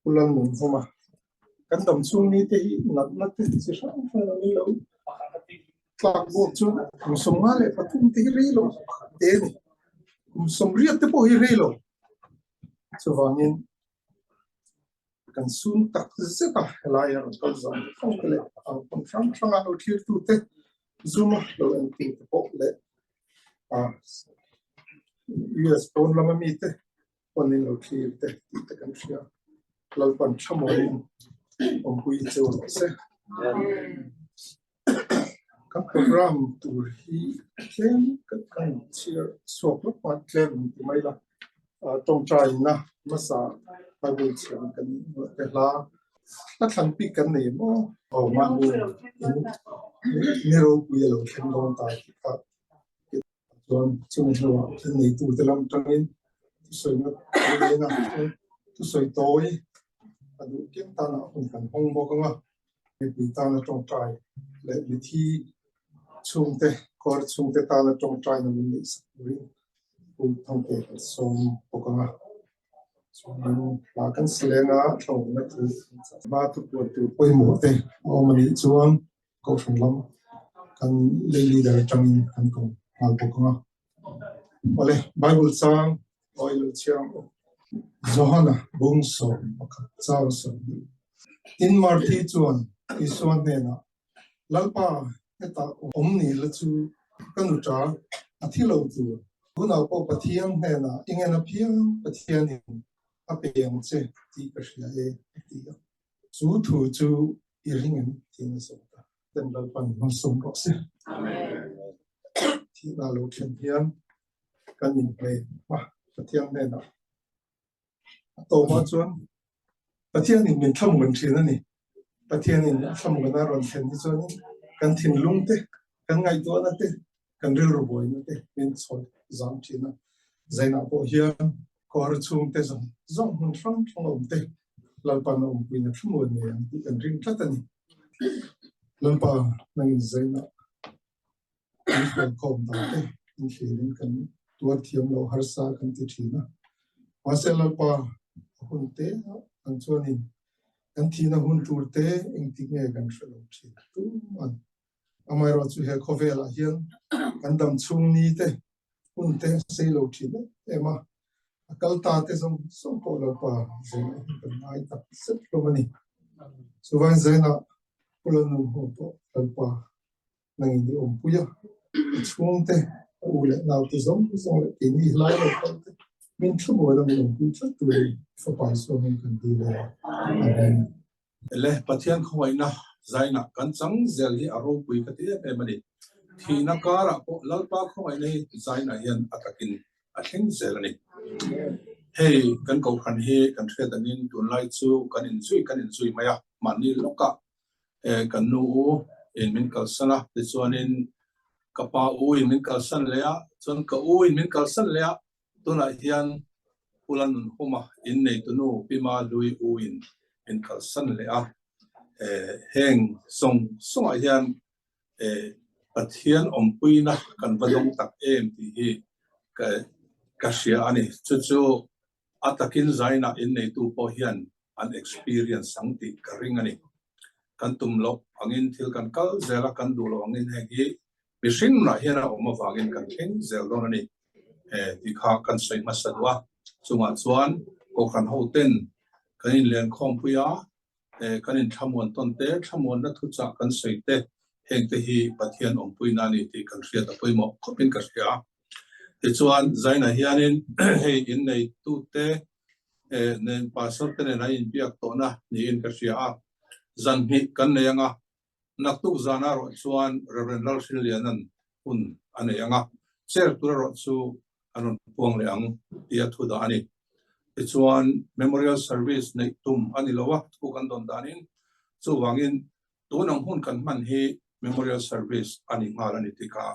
Pu Lalnunvuma, kan dam chhung ni te hi natna te chi hrang hrang an ni lo. Tlak bawk chu kum 53 te hi rei lo te a ni. Kum 80 te pawh hi rei lo. Chuvangin kan sun tak zet a, helai a rawn kal zawng zawng te leh ang hmun hrang hranga lo thlir tu te, Zoom a lo en tu te pawh leh US pawn lama mi te pawn in lo thlir te tih te kan hria. Lalpan thamuanin awmpui cheu rawh se. Kan program tur hi tlem kan chhiar chhuak lawk a, tlem an ti mai la. Tawngtaina hmasa Bible chhiar kan te hla hla thlan bik kan nei maw? Aw mahni in ni ropui a lo thleng dawn ta tih kha Chuan chumi hnuah thil neitute lam tangin thusawina leng a, chuan thusawi tawi a duh piang tanah hun kan hawng bawk ang a, mipui tana tawngtai leh mithi chhungte, kawr chhungte tana tawngtaina min neih sak turin Pu Thangte kan sawm bawk ang a. Chuanin hla kan si leng a, thlawhna thu hma thupuan tur pawimawh te a awm a nih chuan Kohhran lam kan lei leader atangin kan ko nghal bawk ang a. Awle, Bible chang awi lo chhiar ang aw. Johana bung 11 chang 20. Tin Marthi chuan Isua hnenah, Lalpa, hetah awm ni la chu ka nu ta a thi lo tur. Tunah pawh Pathian hnenah i ngen apiang Pathianin a pe ang che tih ka hria e, a ti a. Chu thu chu i ring em tiin a zawt a. Ten Lalpan hmasawm rawh se. Thihna lo thlen hian kan inhmeh a, Pathian hnenah a tawmah chuan Pathianin min thlamuan thin a ni. Pathianin a thlamuana rawn thlen hi chuanin kan thinlung te, kan ngaihtuahna te, kan rilru buaina te min chhawi zam thin a. Zainah pawh hian kawr chhungte zawng zawng hmun hrang hrang awm te Lalpa'n a awmpuina thlamuan ngei ang tih kan ring tlat a ni. Lalpa nangin zainah kan hruaikhawm dan te in thlirin kan tuar thiam lo harsa kan ti thin a. Mahse Lalpa a hun te ang chuanin kan thihna hun tur te engtik nge kan hre lo thin tuman. Amaherawhchu he khawvelah hian kan dam chhung ni te hun te sei lo thin em em a, a kal ta te zawng zawng pawh Lalpa Zainah hian kan ngai tak zet hlawm a ni. Chuvain Zainah Pu Lalnunho pawh Lalpa nangin i awmpui a, a chhungte, a u leh naute zawng zawng leh keini hlai lo pawh te min thlamuan a min awmpui tlat turin Fapa Isua hming kan dil e. Amen. Le Pathian khawngaihna zainah kan chang zel hi a ropui ka ti em em a ni. Thihna karah pawh Lalpa khawngaihna hi zainah hian a takin a thleng zel a ni. Hei kan kohhran hi kan hriat angin tunlai chu kan inzui kan inzui mai a, mahni lawkah kan nu u in min kalsan a, tichuanin ka pa u in min kalsan leh a, chuan ka u in min kalsan leh a, Tunah hian Pu Lalnunhuma inneitunu Pi Ma Lui U in min kalsan leh a, heng zawng zawngah hian Pathian awmpuina kan va dawng tak em tih hi ka hria a ni. Chu chu a takin zainah inneitu pawh hian an experience ang tih ka ring a ni. Kan tum loh angin thil kan kal zel a, kan duh loh angin heng hi mihring nunah hian a awm avangin kan thleng zel dawn a ni tih kha kan sawi hmasa duh a. Chungah chuan Kohhran hoten kan inlenkhawmpui a, kan inthlamuan tawn te, thlamuanna thuchah kan sawi te, hengte hi Pathian awmpuina a ni tih kan hriat a pawimawh khawpin ka hria. Tichuan Zaina hianin hei inneitute nen pastor te nen an inbiak tawhna niin ka hria a, zan hnih kan nei ang a, naktuk zana erawh chuan Rev. Lalhrinliana'n hun a nei ang a, chair tur erawh chu an rawn puang leh ang tia thu dah a ni. Tichuan memorial service neih tum a ni lo a, thu kan dawn danin chuvangin Tun ang hun kan hman hi Memorial Service a ni nghal a ni tih kha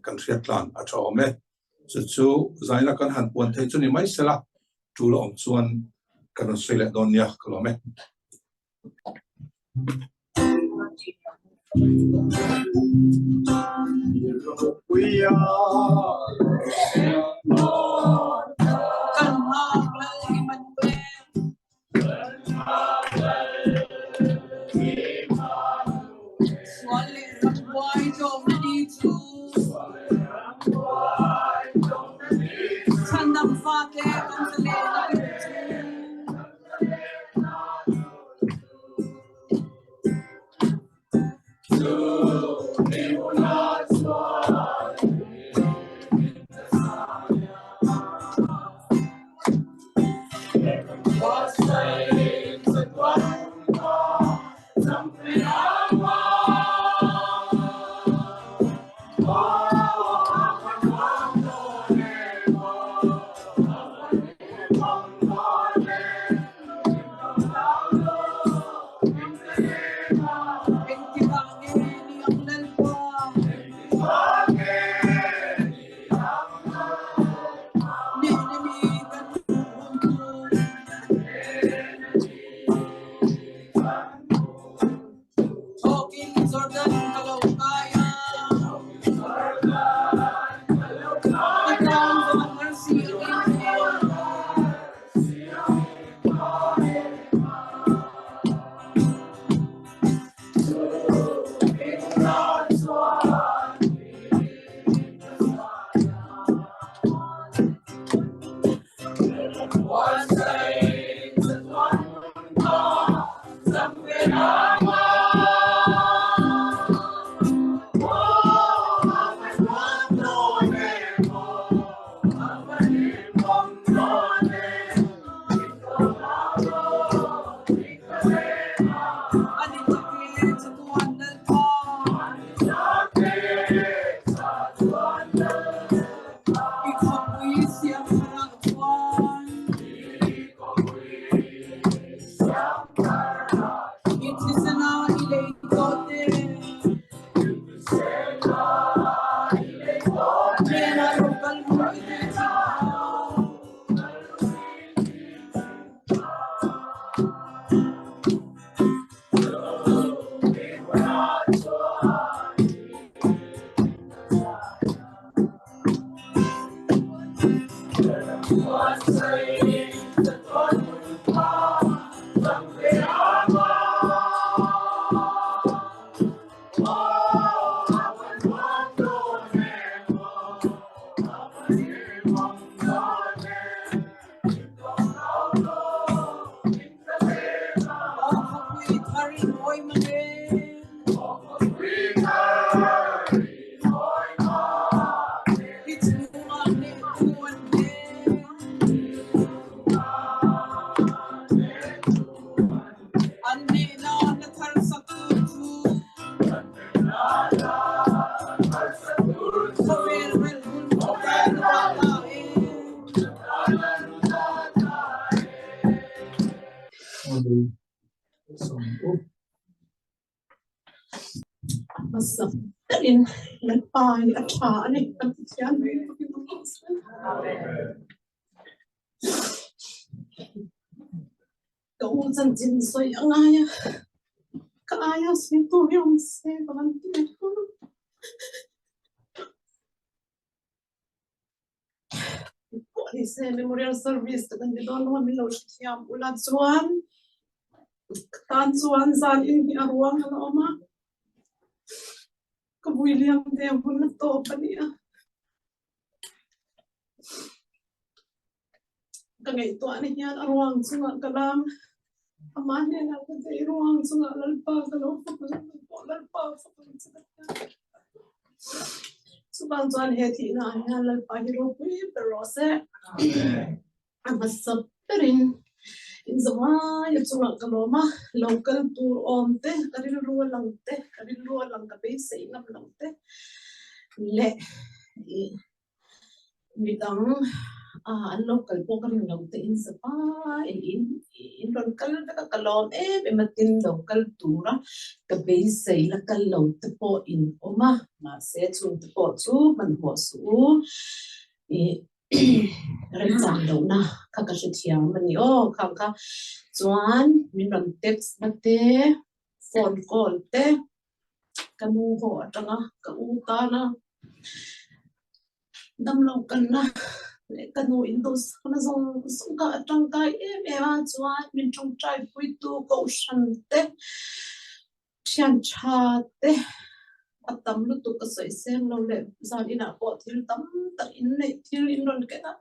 kan hriat tlan a tha awm e. Chu chu zaina kan han puan theih chu ni mai sela, tul a awm chuan kan rawn sawi leh dawn nia ka lawm e. Sual leh ramhuai tlawmna ni chu. Chhandam fate kan zalena tur chu. Engtikah nge ni ang Lalpa? Nihna mi kan hmuh hun chu. Thawkin Jordan ka lo kai a. Ka tan van arsi angin e. Ani take chatuan Lalpa. I khawpui siam tharah chuan. I thisena i lei tawh te. Hnenah lo kal mu i duh thin kha. Aw khawpui thar i mawi mang e. I chungah hnehtu an hneh. An hnehna na thar saktu cu. Khawvel rel hun thawk na dah ta e. Hmasa berin Lalpa hi a tha a ni kan Pathian hming takin awm rawh se. Ka u chanchin sawi a ngai a, ka aia sawi tur hi awm se ka van ti em. Pawh ni se memorial service te kan ti dawn lo a min lo hrethiam ula chuan ka tan chuan zan in hi a ruang a la awm a ka vui liam ve hun a tawp a ni a ka ngaihtuah na hian a ruang chungah ka lam amah hnenah ka zei ruang chungah Lalpa ka lo fak ang pawh Lalpa fak ang che ka ti a. Chuvang chuan he thihna ah hian Lalpa hi ropui ber rawh se. A hmasa berin in zawai a chungah ka lawm a, lo kal tur awm te, ka rilru a lang te, ka rilru a lang ka beisei ngam lo te leh ih midang an lo kal pawh ka ring lo te in zavai in in rawn kal vek a ka lawm em em a tin lo kal tura ka beisei la kal lo te pawh in awm a mahse chung te pawh chu hmanhmawh suh u ih remchang lohna kha ka hrethiam a ni aw khang kha chuan min rawn text na te phone call te ka nu haw atanga ka u tana damlo kalna. Leh ka nu in duhsakna zawng zawng kha a tangkai em em a, chuan min tawngtai puitu kohhran te, thian tha te a tam lutuk ka sawi seng lo leh zan inah pawh thil tam tak in neih thil in rawn ken a,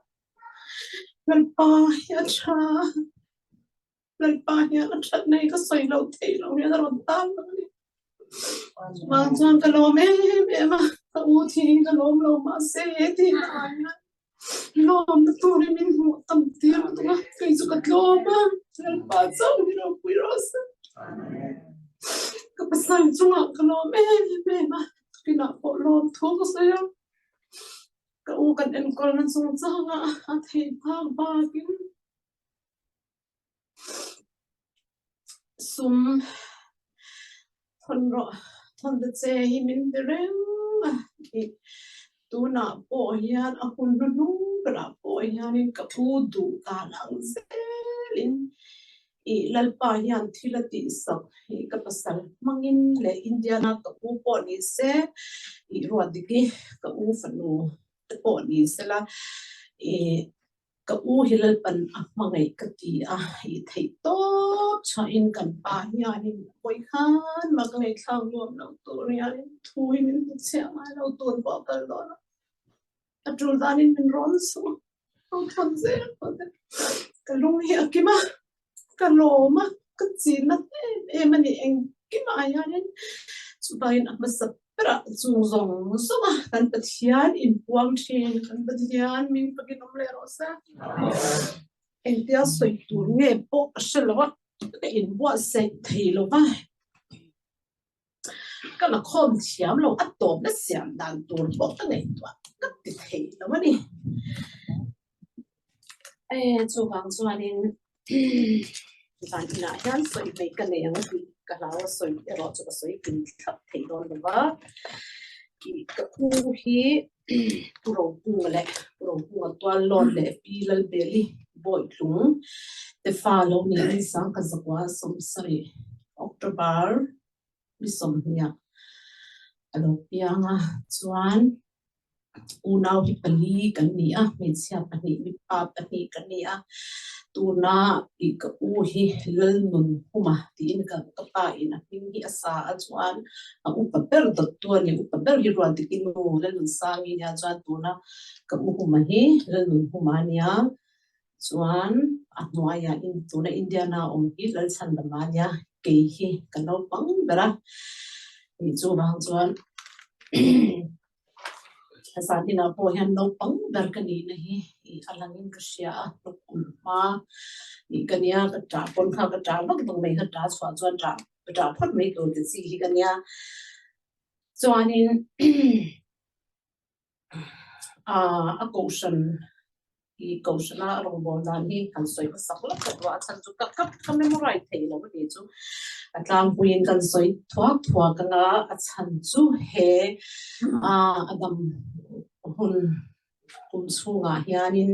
Lalpa hi a tha. Lalpa hian a that nei ka sawi lo theih lo hian a rawn tan lo a ni. Chuvang chuan ka lawm em em a, ka u thiin ka lawm lo mahse he tih na ah hian lawmna turin min hmuh tam tir lutuk a, kei chu ka tlawm a, Lalpa chauh hi ropui rawh se. Ka pasal chungah ka lawm em em a, tukinah pawh lawm thu ka sawi a, ka u kan enkawlna chungchangah a theih phak bakin Sum thawn rawh thawn ta che hi min ti reng a tih tunah pawh hian a hun hnuhnung berah pawh hianin ka u duh dan ang zelin ih Lalpa hian thil a tihsak hi ka pasal hmangin leh Indiana ka u pawh ni se ih ruat dik hi ka u fanu te pawh ni sela ih Ka u hi Lalpan a hmangaih ka ti a, i theih tawp chhuahin kan pa hianin pawi khan mak ngaihthlak nuam lo tur hianin thu hi min hmu chhiah ngai lo tur pawh a kal dawn a, a tul danin min rawn suh a, ho thawn zel phawt e. Ka lung hi a kim a, ka lawm a, ka chinna em em a ni engkimah hianin chuvangin a hmasa berah chung zawng zawng a kan Pathian inpuang thin, kan Pathian min fakin awm leh rawh se. Engtia sawi tur nge pawh ka hre lo a, ka inbuatsaih thei lo va. Ka la khawm thiam lo, a tawpna siam dan tur pawh ka ngaihtuah ka ti thei lo a ni. E, chuvang chuanin zan inah hian sawi hmei ka nei ang tih ka hlau a, sawi erawh chu ka sawi kim thlap thei dawn lo va. Ka u hi Pu Rokunga leh Pu Rokunga Tuallawn leh Pi Lalbeli Bawitlung te fa lo niin Sangkazakua 70 October ni 20 a lo piang a, chuan unau hi pali kan ni a, hmeichhia pahnih mipa pahnih kan ni a, tuna ih ka u hi Lalnunhuma tiin ka ka pa in a hming hi a sa a chuan a upa ber dawttu a ni, upa ber hi Ruatdiki nu Lalnunsangi nia chuan tuna ka u Huma hi Lalnunhuma a nia chuan a hnuaiah in tuna Indiana awm hi Lalchhandama a nia kei hi ka naupang ber a nih chuvang chuan zan inah pawh hian naupang ber ka nihna hi ih a langin ka hria a hnuk ulh hma nih ka nia ka ṭah pawn kha ka ṭah vak vak mai kha ṭah chhuah chuan ṭah ka ṭah phawt mai tur ti chi hi ka nia chuanin ah a kohhran i kohhrana a rawngbâwl dan hi han sawi hmasak lawk lawk lo a chhan chu ka ka ka memorize thei lo a ni chu a tlangpuiin kan sawi thuak thuak anga a chhan chu he ah a dam hun kum chhungah hianin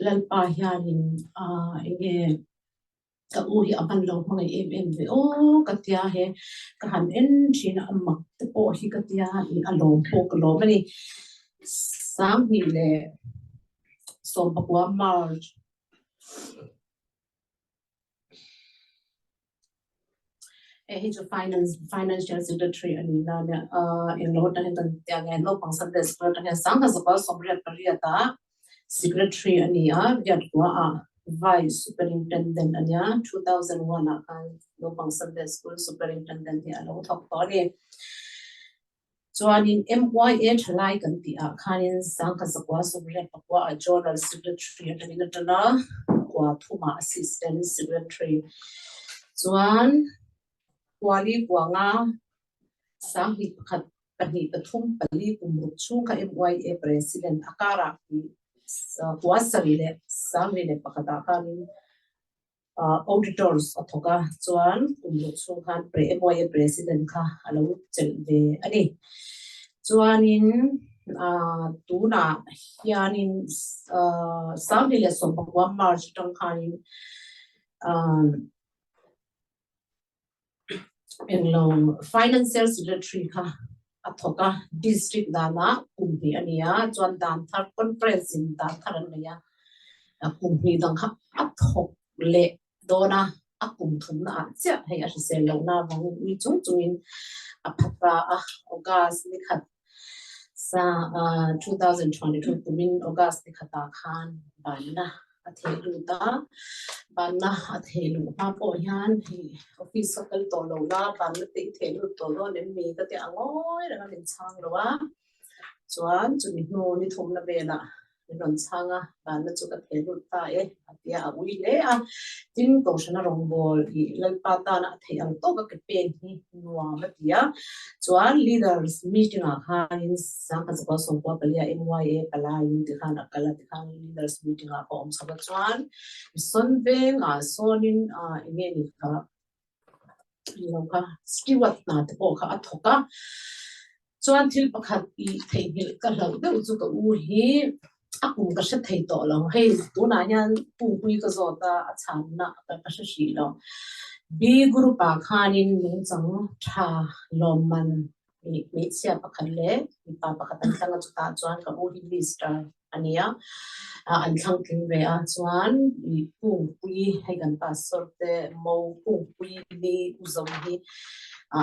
Lalpa hianin ah eng nge Ka u hi a hman lo hmangaih em em ve aw ka tia he ka han en thin a a mak te pawh hi ka tia ih a lawm pawh ka lawm a ni. 2019 March Hei hi chu finance financial secretary a ni la nia ah englo atang hian kan tia nge naupang Sunday school atang hian 1988 ah Secretary a ni a, Riatkuaah ah Vice Superintendent a nia, 2001 ah khan naupang Sunday School Superintendent hi a lo thawk tawh a ni. Chuanin MYA thalai kan tih ah khanin 1989 ah General Secretary atangin a tan a, kua thumah Assistant Secretary. Chuan Kuali Kuanga 21 pahnih pathum pali kum ruk chhung kha MYA President a karah kua sarih leh sangli leh pakhatah khanin Auditors a thawk a, chuan kum ruk chhung khan MYA President kha a lo chelh ve a ni. Chuanin tunah hianin 2019 March atang khanin Englo financial secretary kha a thawk a, district danah kum hnih a ni a, chuan dan thar conference in dan thar an nei a, kum hnih dang kha a thawk leh dawn a, a kum thumna ah chiah hei a hrisel lohna avangin ui chung chungin a pha ta a, August ni khat sa 2022 kumin August ni khatah khan banna a theh lut a, banna a theh luh hma pawh hian hei office ka kal tawh lo la, banna te i theh lut tawh dawn em ni ka ti a ngawi reng a min chhang lo a, chuan chumi hnu ni thumna velah min rawn chhang a, banna chu ka theh lut ta e a ti a, a ui hle a, tin Kohhrana rawngbawl i Lalpa tana a theih ang tawka ke pen hi nuam a ti a, chuan leaders meeting ah khanin Sangha Zakua Sawmkua Palia MYA palaiin tikhan a kal a tikhan leaders meeting ah ka awm chho a chuan sawn veng ah sawnin ah eng nge ni kha lo kha steward hna te pawh kha a thawk a chuan thil pakhat i theihnghilh ka hlauh deuh chu ka u hi a kum ka hre thei tawh lo hei tunah hian pungpui ka zawt a a chhanna ka hre hrih lo B group ah khanin nungchang tha lawmman hmeichhia pakhat leh mipa pakhat an thlang a chutah chuan ka u hi mister a ni a an thlang tling ve a chuan pungpui hei kan pastor te mo pungpui ni u zo hi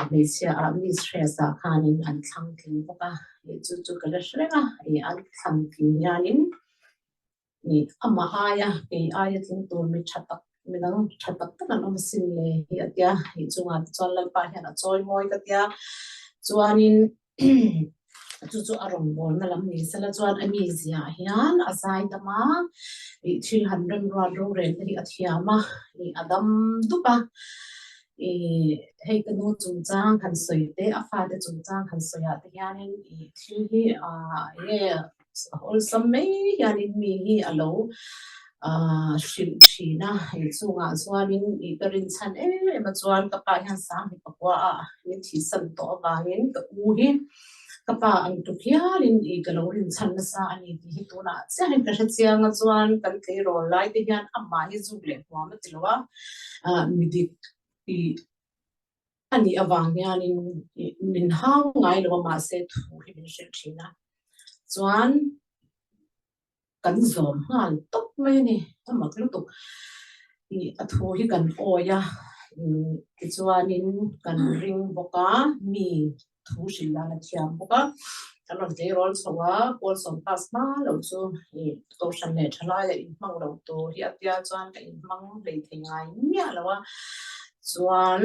hmeichhia ah mistress ah khanin an thlang tling bawk a chu chu ka la hre reng a an thlang tling hianin amah aia kei aia tling tur mi tha tak mi dang tha tak tak an awm asin le hi a tia hei chungah te chuan Lalpa hian a chawi mawi ka tia chuanin chu chu a rawngbawlna lam ni sela chuan a mizia ah hian a zai dam a ih thil han remruat rorel te hi a thiam a ih a dam dup a ih hei ka nu chungchang han sawi te a fate chungchang han sawi ah te hianin ih thil hi ah eng nge Awlsam mai hianin mi hi a lo hrilh thin a, hei chungah chuanin ih ka rinchhan em em a chuan ka pa hian sang hi pakua a min thihsan tawh avangin ka u hi ka pa ang tuk hialin ih ka lo rinchhan nasa a ni tih hi tunah chiahin ka hre chiang a chuan kan tleirawl lai te hian amah hi zuk leh huam a ti lo a, mi dik ih A nih avang hianin min hau ngai lo a mahse thu hi min hrilh thin a, chuan kan zawm nghal tawp mai a ni, a mak lutuk. Ih a thu hi kan awi a, tichuanin kan ring bawk a, mi thu hrilh dan a thiam bawk a, kan rawn tleirawl chho a, pawl sawm pass hma lo chu ih kohhran leh thalai a inhmang lo tur hi a tia chuan ka inhmang hlei thei ngai miah lo a. Chuan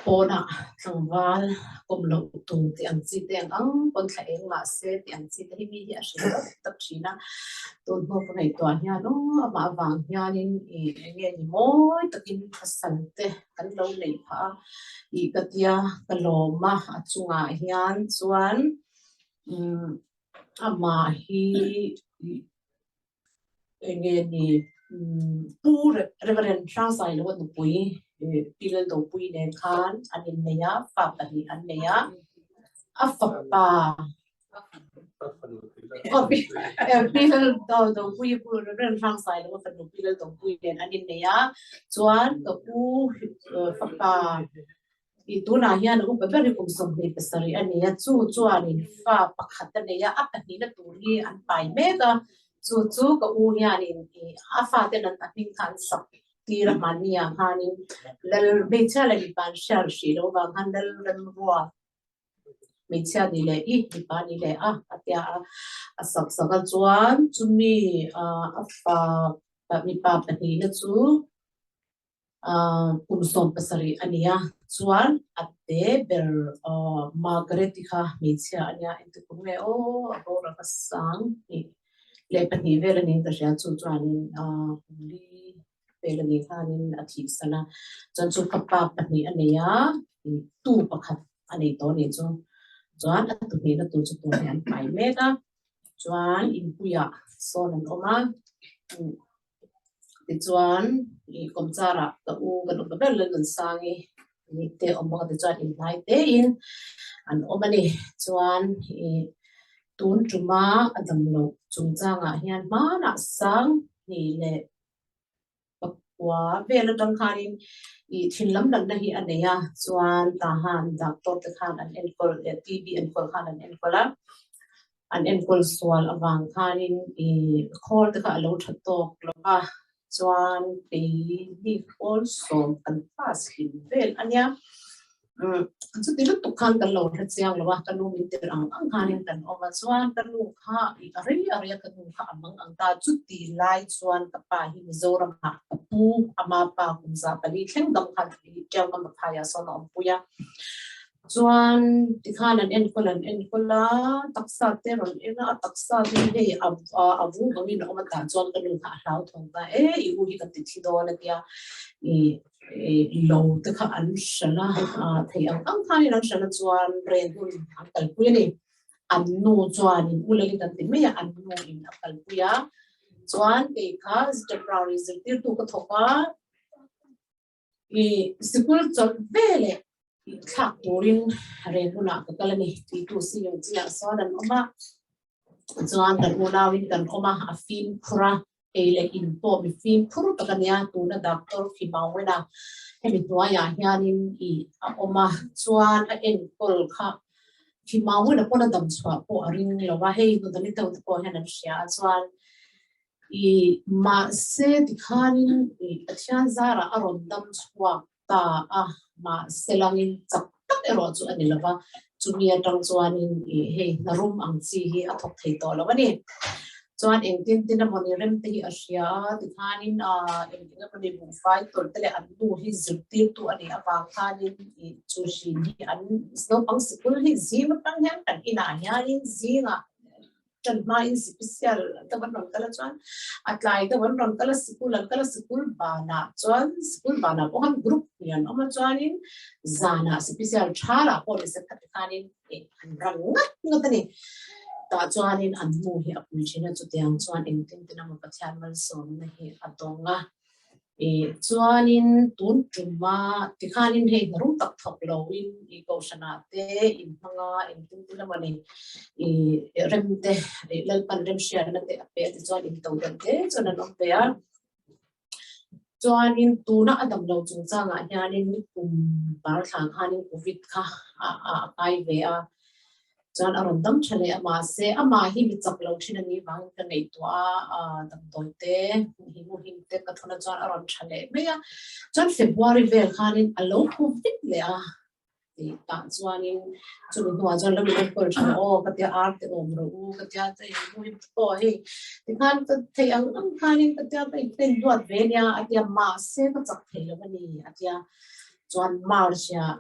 pawnah tlangval kawm loh tur tih ang chi te ang ang pawn thla eng mah se tih ang chi te hi mi hi a hre deuh tak thin a. Tun hnu ka ngaihtuah hian aw amah avang hianin ih eng nge ni mawi takin pasal te kan lo neih phah a ih ka tia ka lawm a a chungah hian chuan umm amah hi ih Eng nge ni Pu Reverend Hrangsailo nupui Pi Laldopui nen khan an innei a, fa pahnih an nei a, a fapa Pi Laldopui Pu Reverend Hrangsailo fanu Pi Laldopui nen an innei a, chuan ka pu fapa I tunah hian a upa ber hi kum 27 a ni a, chu chuanin fa pakhat a nei a, a pahnihna tur hi an pai mek a, chu chu ka u hianin i a faten an a hming kha an sak tir a hmanni ah khanin Lal hmeichhia leh mipa an hriat hrih loh avang khan Lal Remrua hmeichhia ni leh i mipa ni leh a a tia a, a sak sak a chuan chumi a fa mipa pahnihna chu Kum 17 a ni a, chuan a te ber Margaret-i kha hmeichhia a nia, engti kum nge aw a boral a sang hnih leh pahnih vel a niin ka hria, chu chuanin kum li vel a nih khanin a thihsan a, chuan chu fapa pahnih a nei a, tu pakhat a nei tawh a nih chu, chuan a tu hnihna tur chu tun hi an pai mek a, chuan inpuiah sawn an awm a. Tichuan ih kawmcharah ka u kan upa ber Lalnunsangi nih te awm bawk a tichuan inhnai tein an awm a ni. Chuan ih tun tuma a dam loh chungchangah hian hmanah sang hnih leh. kua vel atang khanin i thin lam natna hi a nei a, chuan Tahan doctor te khan an enkawl TB enkawl khan an enkawl a, an enkawl sual avang khanin i khawl te kha a lo tha tawk lo a, chuan keini khawl sawm kan pass hlim vel a nia. Chuti lutuk khan kan lo hre chiang lo a, ka nu min tirh ang ang khanin kan awm a, chuan ka nu kha a rei a rei a ka nu kha a mang ang ta, chuti lai chuan ka pa hi Mizoram ah ka pu ama pa kum za pali thleng dam khan Tiau ka Maphai ah sawn a awmpui a, chuan tikhan an enkawl an enkawl a, taksa te rawn en a, a taksa te hi hei a vung angin a awm a tah chuan ka nu kha a hlauthawng ta e, i u hi ka ti thi dawn a tia i lo te kha an hran a, thei ang ang khanin an hran a chuan ren hun an kalpui a ni. An nu chuanin u Lali kan ti mai a, an nu in a kalpui a, chuan kei kha temporary zirtirtu ka thawk a, i sikul chawlh veleh thlak turin ren hunah ka kal a ni tih tu si yung chiah sawn an awm a, chuan kan unauin kan awm a, a fimkhur a, ei leh in pawh mi fimkhur tak a nia, tuna doctor khi Mawena hemi hnuaiah hianin i a awm a, chuan a enkawl kha khi Mawena pawn a dam chhuah pawh a ring lo a, hei nudali deuh te pawh hian an hria a, chuan i mahse tikhanin i Pathian zarah a rawn dam chhuak ta a, mahse langin chak tak erawh chu a ni lo va, chumi atang chuanin ih hei hna rum ang chi hi a thawk thei tawh lo a ni. Chuan engtin tin emawni rem te hi a hria a, tikhanin ah engtin emawni buhfai tawlh te leh an nu hi zirtirtu a nih avang khanin ih chu hrin hi an naupang sikul hi zing atang hian kan inah hianin zingah Ṭan hmain sipisial deuh an rawn kal a chuan a tlai deuh an rawn kal a sikul an kal a sikul banah chuan sikul banah pawh khan group hnih an awm a chuanin zanah sipisial thalah pawh ni se khati khanin ih an rang ngat ngat a ni. Tah chuanin an nu hi a pui thin a chutiang chuan engtin tin emaw Pathian malsawmna hi a dawng a. Ih chuanin tun tuma tikhanin hei hna rum tak thawk loin ih kohhranah te inhmanga engtin tin emaw ni ih rem te ih Lalpan remhriatna te a pe a tichuan into deuh te chuan an awm ve a. Chuanin tuna a dam lo chungchangah hianin kum par thla khanin covid kha a a kai ve a. Chuan a rawn dam tha leh a, mahse amah hi mi chak lo thin a nih vangin ka ngaihtuah a, ah damdawi te hi mu him te ka thuna chuan a rawn tha leh mai a. Chuan February vel khanin a lo hu vek leh a tih tah chuanin chumi hnuah chuan lo in enkawl tha rawh aw ka tia ar te awm rawh u ka tia te hi mu him te pawh hei tikhan ka theih ang ang khanin ka tia ka in duat ve nia a tia mahse ka chak thei lo a ni a tia. Chuan March ah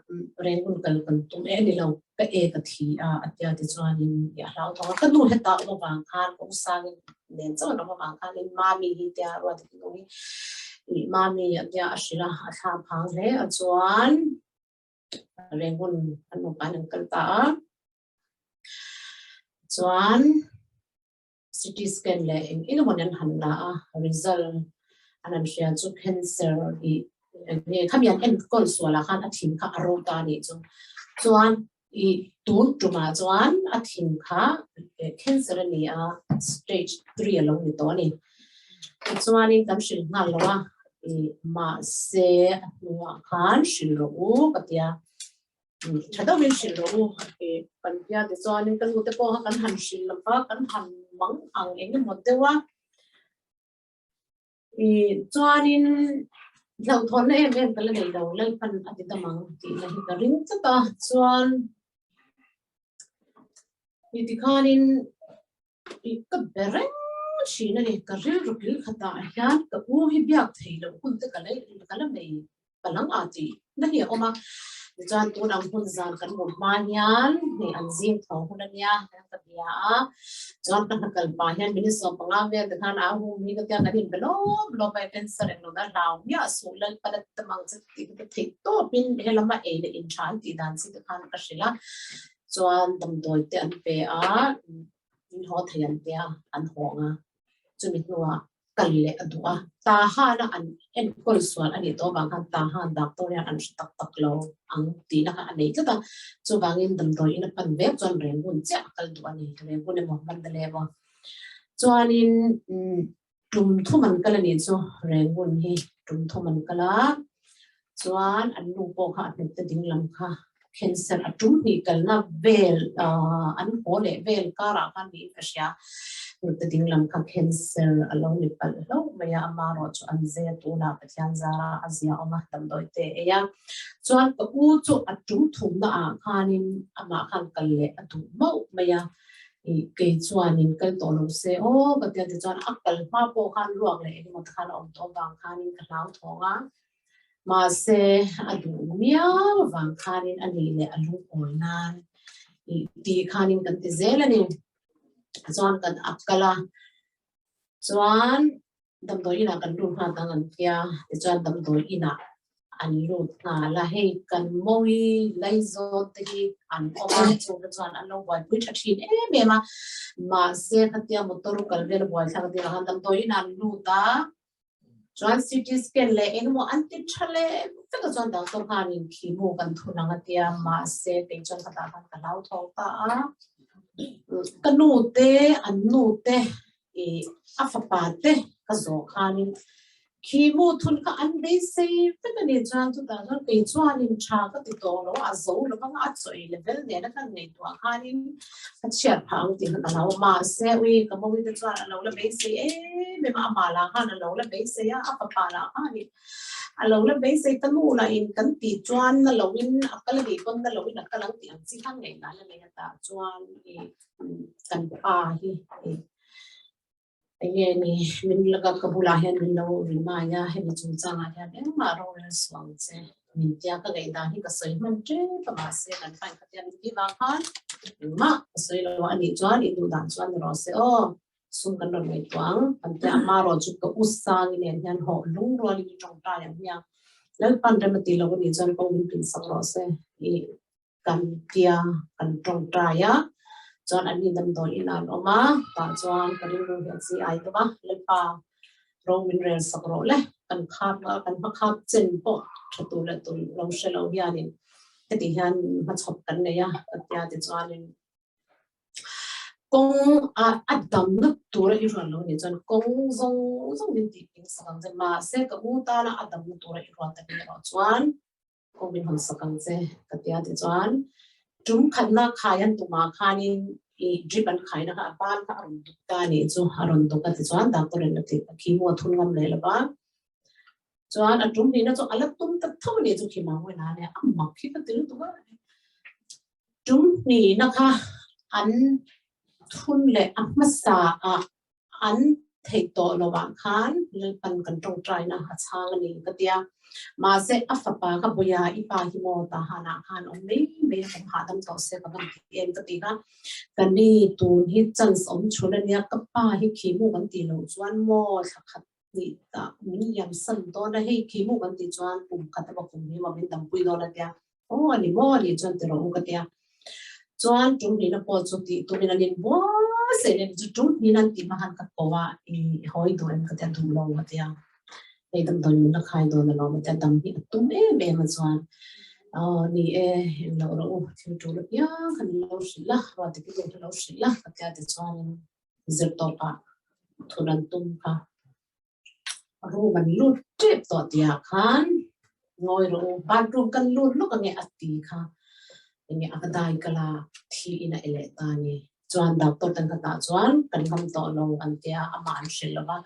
Rangoon kal kan tum e ni lo ka e ka thi a a tia tichuanin i a hlauthawng a ka nu hetah awm avang khan ka usangin nen chauh an awm avang khanin mami hi tia ruat ka nu hi i mami a tia a hrilh a a thla phang hle a chuan Rangoon an nupa in an kal ta a chuan CT scan leh eng eng emaw an han la a, result an han hria chu cancer i enge khami an enkawl sualah khan a thin kha a ro ta a nih chu. Chuan i tun tumah chuan a thin kha cancer a ni a, stage 3 a lo ni tawh a ni. Tichuanin kan hrilh nghal lo a, i mahse a hnuah khan hrilh rawh u ka ti a. Tha deuhin hrilh rawh u tih kan tia tichuanin ka nute pawh kha kan han hrilh lo va, kan han mang ang eng emaw deuh a. Ih chuanin hlauhthawnna em em ka la nei lo, Lalpan a ti dam ang tihna hi ka ring tlat a, chuan ih tikhanin ih ka be reng thin a ni, ka rilru kil khatah hian ka u hi biak thei loh hun te ka la nei palang a tih na hi a awm a, tichuan tun ang hun zan kan hmuh hma hian hei an zing tho hun a nia ka bia a, chuan ka hna kal pah hian minute 15 vel te khan a hum hi ka tia kan inbe lawp lawp a, cancer eng lo a hlau miah suh Lalpan a ti tam ang che tih ka theih tawpin helama ei leh in tha an tih dan chi te khan ka hrilh a, chuan damdawi te an pe a, in haw thei an tia an hawng a, chumi hnuah kal leh a duh a, Tahana an enkawl sual a nih tawh avang khan Tahan doctor hian an hre tak tak lo ang tihna kha a nei tlat a, chuvangin damdawi in a pan vek chuan Rangoon chiah a kal duh a ni, Rangoon emaw Mandalay emaw. Chuanin umm. Tum thum an kal a nih chu Rangoon hi tum thum an kal a, chuan an nu pawh kha a hnute ding lam kha cancer a tum hnih kalna vel an haw leh vel karah khan niin ka hria hnute ding lam kha cancer a lo ni palh hlauh mai a, amaherawh chu an zia tunah Pathian zara a zia awm a damdawi te ei a, chuan ka u chu a tum thumna ah khanin amah khan kal leh a duh mauh mai a. Kei chuanin kal tawh lo se aw ka tia tichuan a kal hma pawh khan ruak leh engemaw te khan a awm tawh avang khanin ka hlauthawng a, mahse a duh miau avang khanin a nih leh a lungawi nan tih khanin kan ti zel a ni. Chuan kan a kal a, chuan Damdawi inah kan lut nghal ang an tia, tichuan damdawi inah an lut nghal a, hei kan mawi laizawn te hi an awm a, chungte chuan an lo buaipui tha thin em em a, mahse khatia motor kal vel a buaithlak a tirah khan damdawi inah an lut a, chuan CT scan leh engemaw an ti tha leh vek a, chuan doctor khanin khi mu kan thun ang a tia, mahse kei chuan khatah khan ka hlauthawng ta a, ka nu te an nu te I a fapa te ka zawh khanin khi mu thun kha an beisei vek a ni chuan chutah chuan kei chuanin tha ka ti tawh lo a, a zo lo vang a, a chawi level nena kan ngaihtuah khanin ka chhiat phah ang tih kha ka lo mahse ui ka mawii te chuan a lo la beisei em em a, amah lah khan a lo la beisei a, a fapa lah khanin a lo la beisei ta nu lah in kan tih chuan na lo in a kal a nih pawn na lo in a kal ang tih ang chi kha ngaihdan a nei a tah chuan i kan pa hi enge ni min laka ka bulah hian min lo remind a hemi chungchangah hian engmah rorel suang che min tia ka ngaihdan hi ka sawi hman tep a mahse kan fine kha tia min tih vang khan engmah ka sawi lo a nih chuan i duh dan chuan ni rawh se aw sum kan rawn ngaihtuah ang kan tia ama erawh chu ka u sang nen hian hawh lungrualin i tawngtai ang hmiang Lalpan rem a tih loh a nih chuan kawng min pinsak rawh se i kan tia kan tawngtai a, chuan an ni damdawi in an awm a, tah chuan ka rilru hi a chi ai deuh a, Lalpa ro min rel sak rawh le, kan khap a, kan hma khap chen pawh tha tur leh tur lo hre lo hianin heti hian hmachhawp kan nei a, ka tia tichuanin kawng a a damna tura i ruat lo nih chuan kawng zawng zawng min tih ping sak ang che, mahse ka u tana a damna tura i ruat tak erawh chuan Kawng min hawn sak ang che ka ti a tichuan tum khatna khai an tumah khanin i drip an khaina kha a ban kha a rawn duk ta a nih chu a rawn duk a tichuan doctor in a ti a khi mu a thun ngam leh lo va chuan a tum hnihna chu a la tum ta tho a nih chu khi mang wena nia a mak hi ka ti lutuk a tum hnihna kha an thun leh a hmasa ah an theih tawh lo ah khan Lalpan kan tawngtaina a chhang a ni ka tia. Mahse a fapa ka buia i pa hi maw ta han ah khan awm mai mai a kan hahdam tawh se ka van ti em ka ti kha. Ka ni tun hi chance awm chhun a nia ka pa hi khi mu kan tih loh chuan maw thla khat hnih tah min liam san dawn a hei khi mu kan tih chuan kum khat emaw kum hnih emaw min dampui dawn a tia. Aw a ni maw a nih chuan ti rawh u ka tia. Chuan tum hnihna pawh chu tih tumin an inbuai saih leh chu tum hnihna an tih hma khan ka ko a, i hawi duh em ka tia duh lo ka tia. Hei damdawi min la khai dawn alawm a tia dam hi a tum em em a chuan aw ni e eng loh rawh u thil tul apiang khan in lo hrilh a, ruat dik i lo hrilh a ka tia tichuanin zirtawpah thun an tum kha. Room an lut tep tawh tihah khan ngawi rawh u, bathroom kan lut lawk ange a ti kha enge a ka dai kal a, thi in a e leh ta a ni. Chuan doctor ten khatah chuan kan ngam tawh lo an tia, amah an hrilh lo va,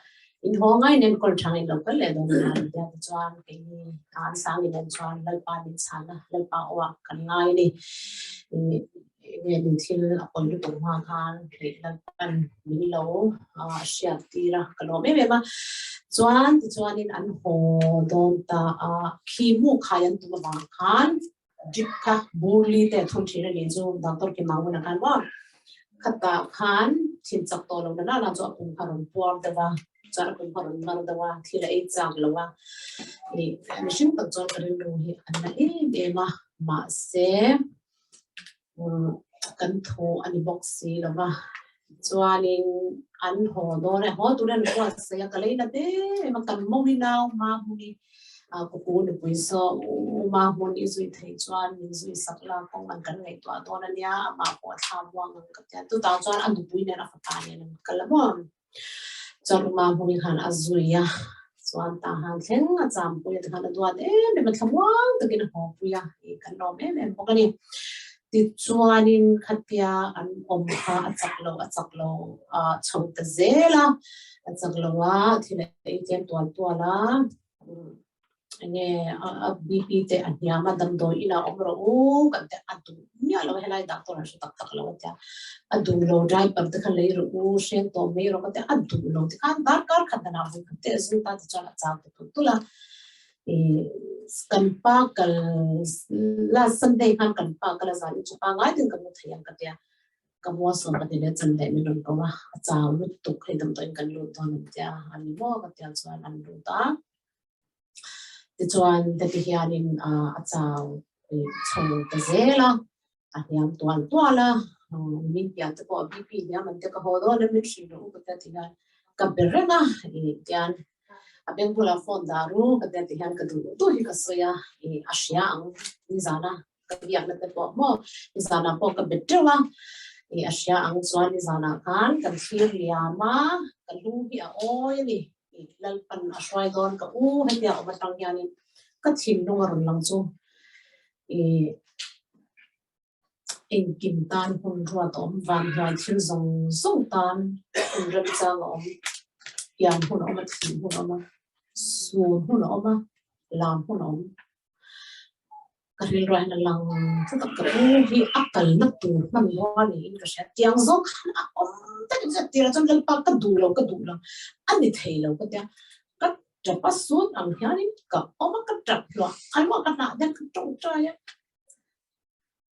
in haw ngai in enkawl thang in lo kal leh dawn nia an tia tichuan keini an sang in en chuan Lalpa min chhan a, Lalpa aw ah kan ngai a ni. Enge ni thil a pawi lutuk hma khan theih Lalpan min lo hriat tir a, ka lawm em em a. Chuan tichuanin an haw dawn ta a, khi mu khai an tum avang khan drip kha burli te a thun thin a nih chu doctor ki mau hunah khan maw khatah khan thin chak tawh lo na na chu a pum kha rawn puar deuh a, chuan a pum kha rawn mar deuh a, thil a ei chak lo a. Mihring tak chuan ka rilru hi a na em em a, mahse kan thu a ni bawk si lo va chuanin an haw dawn a haw tur an buatsaih a ka lei la em a kan mawi nau hma hmuni kuku nupui saw u ma hmun i zui thei chuan min zui sak la kawng an kan ngaihtuah dawn a nia amah pawh a thla muang ang ka tia chutah chuan a nupui nen a fapa nen an kal a maw. Chuan Uma hmungin khan a zui a, chuan tah han thleng a champui a tikhan a duat em em a, thlamuang takin a haw pui a, ih kan lawm em em bawk a ni. Tichuanin khatia an awm kha a chak lo a chak lo a chho ta zel a, a chak lo a thil a ei tlem tual tual a, enge a BP te a hniam a damdawi inah awm rawh u kan ti a duh miah lo helai doctor an hre tak tak lo a tia a duh lo diaper te kha lei rawh u hreng tawh mai rawh ka tia a duh lo tikhan darkar khat danah vawi khat te a zung ta tichuan a chau ta tulh tulh a ih kan pa kal last Sunday khan kan pa kal a zan in chu pangai tin ka mu thei ang ka tia ka mua sawn ka ti leh chan leh min rawn ko a a chau lutuk hei damdawiin kan lut dawn an tia a ni maw ka tia chuan an lut a. Tichuan heti hianin a chau chho ta zel a, a hniam tual tual a, min pian te pawh BP hniam an tia ka haw dawn a min hrilh rawh u ka tia ti hian ka be reng a, ih tian a beng bulah phone dah ru ka tia ti hian ka duh duh hi ka sawi a, ih a hria ang nizana ka biakna te pawh maw nizanah pawh ka bet teuh a, ih a hria ang chuan nizanah khan kan thlir liam a, ka lu hi a awi a ni, ih Lalpan a hruai dawn ka u hetia awm atang hianin ka thinlung a rawn lang chu ih engkim tan hun ruat a awm, vanhnuai thil zawng zawng tan hun remchang a awm, pian hun a awm a, thih hun a awm a, sun hun a awm a, lam hun a awm. Ka rilru ah hian a lang tlat a, ka u hi a kalna tur hmanrua niin ka hria, tiang zawng khan a awm daih zet tirah chuan Lalpa ka duh lo ka duh lo a ni thei lo ka tia, ka tap a sut ang hianin ka awm a ka tap hluah a luah ka hnah hian ka tawngtai a,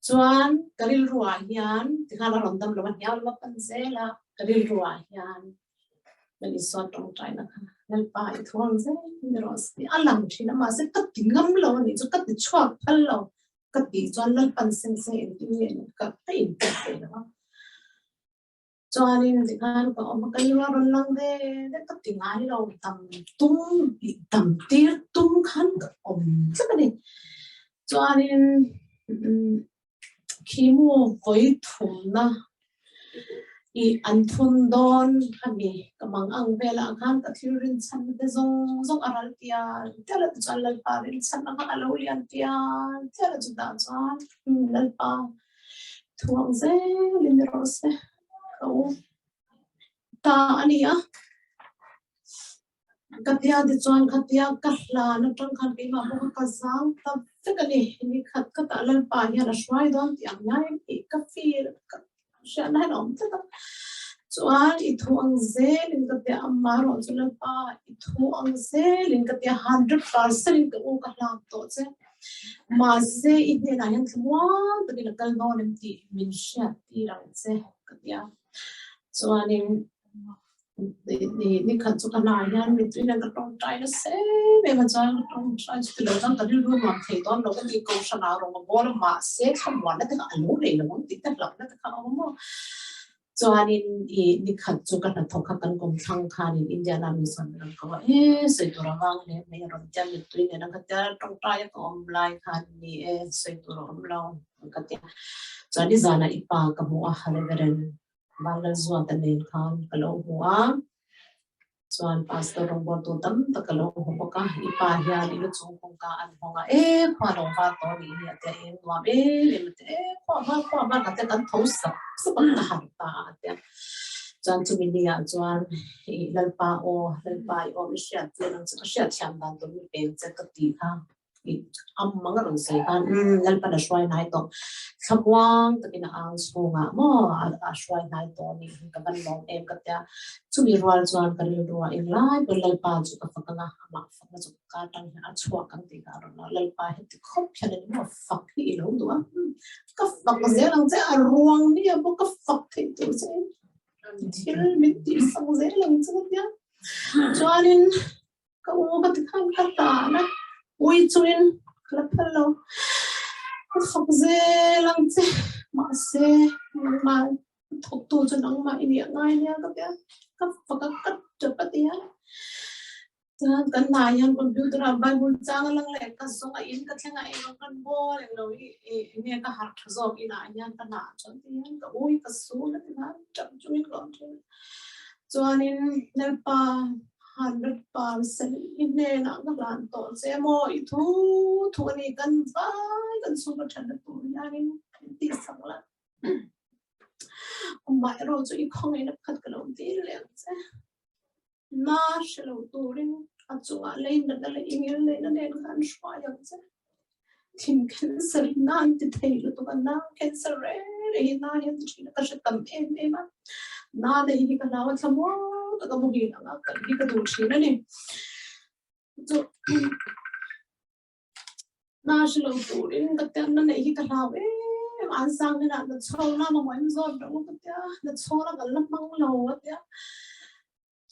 chuan ka rilru ah hian tikhan a rawn dam lo a hniau lam a pan zel a, ka rilru ah hian Lal Isua tawngtaina kha Lalpa i thu ang zel ni rawh se tih a lang thin a, mahse ka ti ngam lo a nih chu, ka ti chhuak phal lo ka tih chuan Lalpan sen se engtin nge ni ka ka inpek thei lo a. Chuanin tikhan ka awm a, ka rilru a rawn lang ve ve, ka ti ngai lo dam tum tih dam tir tum khan ka awm tlat a ni. Chuanin Khimu vawi thumna i an thun dawn khami ka mang ang velah khan ka thil rinchhan te zawng zawng a ral tial tial a tichuan Lalpa rinchhan a kha a lo lian tial tial a chutah chuan Lalpa thuang zelin ni rawh se ka u ta a ni a. Ka tia tichuan khatia ka hlan atang khan keimah pawh kha ka zang ta vek a ni. Ni khat ka tah Lalpa hian a hruai dawn tih ang hian tih ka feel ka hriatna hian a awm tlat a. Chuan i thu ang zelin ka tia amah erawh chu Lalpa i thu ang zelin ka tia 100% in ka u ka hlan tawh che. Mahse i hnenah hian thlamuang takin a kal dawn em tih min hriat tir ang che ka tia. Chuanin Ni khat chu ka hnah hian mipui nen ka tawngtai nasa em em a chuan ka tawngtai chu tilo chuan ka rilru nuam thei dawn lo ka ti kohhran ah rawng a bawl a mahse thlamuanna te kha a lo nei lo ang tih te hlauhna te kha a awm a chuanin ih ni khat chu ka hnathawk kha kan kawmthlang khanin India lami chuan min rawn ko a e sawi tur a vang hle mai a rawn tia mittui nen a ka tia tawngtai a ka awm lai khan ni e sawi tur a awm lo ka tia chuan nizanah i pa ka hmuh a Reverend Vanlalzuata nen khan ka lo hmu a, chuan Pastor rawngbawltu tam tak ka lo hmu bawk a, i pa hian i lu chung kawngka an hawng a, e khua lo var tawh a nih hi a tia, eng nuam em em a tia, e khua var khua var ka tia kan tho sap sap a, ka harh ta a tia. Chuan chumi ni ah chuan i Lalpa aw, Lalpa i aw i hriat tir ang che, ka hriat thiam dan tur mi peng che ka tih kha. Am mang a rawn sawi khan umm Lalpan a hruai hnai tawh thlamuang takin a ang chhungah maw a hruai hnai tawh a nih hi ka van lawm em ka tia chumi rual chuan ka rilru ah englai pawn Lalpa chu ka fak anga amah fakna chu ka atang hian a chhuak ang tih kha a rawn la Lalpa heti khawp hian a ni maw fak hi i lo duh a ka fak zel ang che a ruang nia bawk ka fak theih tur che thil min tih sak zel ang che ka tia chuanin Ka u ka ti khan ka tan a, ui chungin ka la phal lo. Ka fak zel ang che, mahse nangmah thawktu chu nangmah i nih a ngai nia ka ti a, ka fak a, ka tap a ti a. Chuan kan hna hian computer ah Bible chang a lang leh ka zawng a in ka thleng a englo kan bawl englo hi enge ka harh tha zawk inah hian ka hna chuan ti hian ka ui ka sul a ti khan tap chungin ka awm thin. Chuanin Lalpa 100% i hnenah ka hlan tawh che maw i thu thu a ni kan vai kan chhung a thatna tur hianin min tihsak la. Amaherawh chu i khawngaihna pakhat ka lo dil leh ang che. Na hre lo turin a chungah leinatna leh ingil neihna nen khan hruai ang che. Thin cancer in na an ti thei lutuk a, na cancer reng reng hi na hi an ti thin a, ka hre tam em em a. Na te hi ka hlau a, thlamuang taka muhil anga kal hi ka duh thin a ni. Chu na hre lo turin ka tianna neih hi ka hlau em a, an sang hnenah na chhawng na mamawh in zawt reng a ka tia, na chhawng a kan la hmang lo a tia.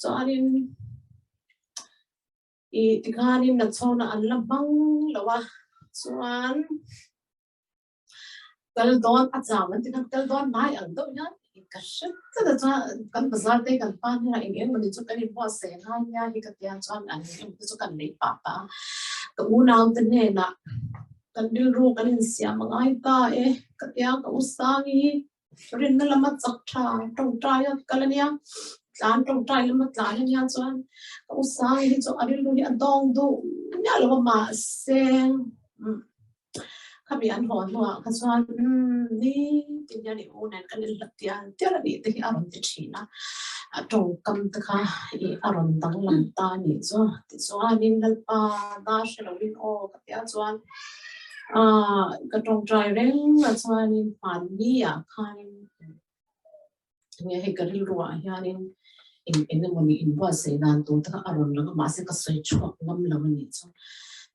Chuanin I tikhanin nachhawna an la hmang lo a, chuan kal dawn a chau an ti khan kal dawn mai ang deuh hian ka hre tlat a, chuan kan bazar te kan pan hian eng eng mawni chu kan inbuatsaih ngai nia hi ka tia chuan an eng te chu kan lei pah pah a, ka unau te hnenah kan rilru kan insiam a ngai ta e ka tia ka u Sangi hi Rinna lama chak tha tawngtai a kal a nia, tlan tawngtai lama tlan a nia chuan ka u Sangi hi chu a rilru hi a dawng duh miah lo a mahse khami an haw hnuah kha chuan umm ni tin hian i u nen kan inhlat tial tial a nih te hi a rawn ti thin a, a tawngkam te kha ih a rawn danglam ta a nih chu tichuanin Lalpa na hre loin aw ka tia chuan Aaa ka tawngtai reng a chuanin hmanni ah khanin enge hei ka rilru ah hianin eng eng emaw ni inbuatsaih dan tur te kha a rawn lang a mahse ka sawi chhuak ngam lo a nih chu.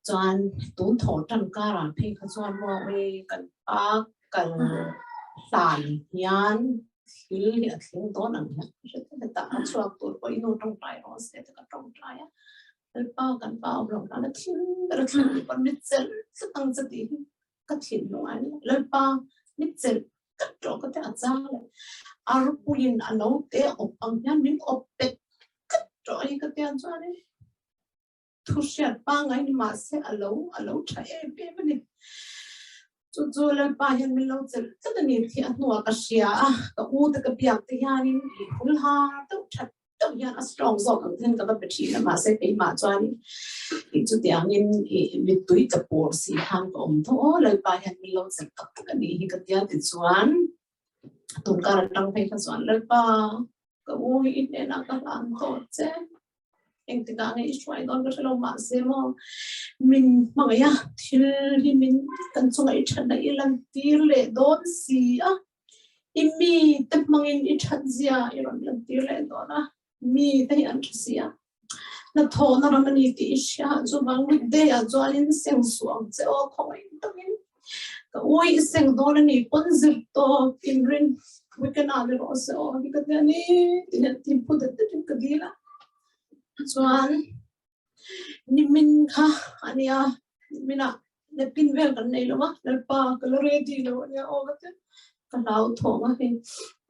Chuan tun thawh tan karah phei kha chuan maw ui kan pa kal hlan hian thil hi a thleng dawn ang hian ka hre tlat a tah a chhuak tur pawh i nu tawngtai rawh se ti ka tawngtai a. Lalpa kan pa awm loh nana thil ber a thleng ni pawn mit chelh tlat ang che tih hi ka thinlung a ni. Lalpa mit chelh tlat rawh ka ti a chang leh arpuiin a lo te awp ang hian min awp pet tlat rawh a ni ka tia chuan in thu hriat pangngai ni mahse a lo a lo tha em em a ni. Chu chu Lalpa hian min lo chelh tlat a ni tih a hnuah ka hria a, ka u te ka biak te hianin i hul har deuh that deuh hian a strong zawk ang ten ka va pe thin a, mahse keimah chuanin i chutiangin i mittui tla pawr si khan ka awm tho aw, Lalpa hian min lo chelh tak tak a nih hi ka tia tichuan tunkar atang phei kha chuan Lalpa ka u hi i hnenah ka hlan tawh che. Engtikah nge i hruai dawn ka hre lo mahse maw min hmangaih a, thil hi min kan chungah i thatna i lantir leh dawn si a, i mite hmangin i that zia i rawn lantir leh dawn a, mite hi an tha si a, hnathawhna ram a ni tih i hria chuvang weekday ah chuanin seng suh ang che aw khawngaih takin ka ui i seng dawn a ni pawn zir tawp inrin weekend ah ni rawh se aw hi ka tia ni tih hian tim phu det det in ka dil a chuan nimin kha a nia nimin ah napkin vel kan nei lo a lalpa ka la ready lo a nia aw ka tia ka hlau thawng a hei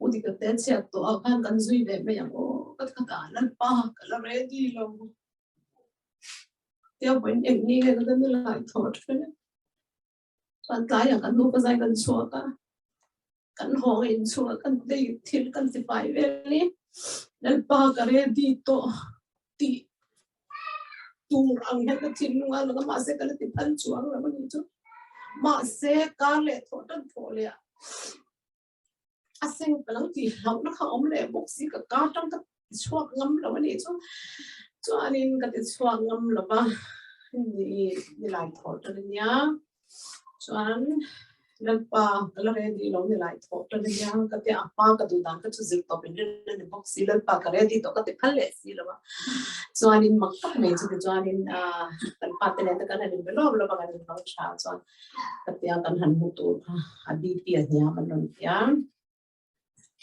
u dik te chhiat tawh ah khan kan zui ve mai ang aw ka ti kha lalpa ka la ready lo Tia vawiin eng ni nge ka kan lai thaw thin a. Chuan tlaiah kan nupa zai kan chhuak a, kan hawng a inchhung a kan tei thil kan ti fai vel i Lalpa ka ready tawh tih tur ang hian ka thinlung a lang a, mahse ka la ti phal chuang lo a nih chu. Mahse kar leh thawh tan thawh leh ah a seng ka lo tih hlauhna kha awm leh bawk si ka ka tang ka ti chhuak ngam lo a nih chu chuanin ka ti chhuak ngam lo va ni nilai thawh tan a nia chuan Lalpa ka la ready lo nilai thawh tan a nia ka tia a hma ka duh dan kha chu zir tawp in rin a ni bawk si Lalpa ka ready tawh ka ti phal leh si lo a chuanin mak tak mai chu tichuanin kan pa te nen te kan han inbe lawp lawp a kan inhmang tha chuan Ka tia kan han hmu tur kha a BP a hniam an rawn ti a,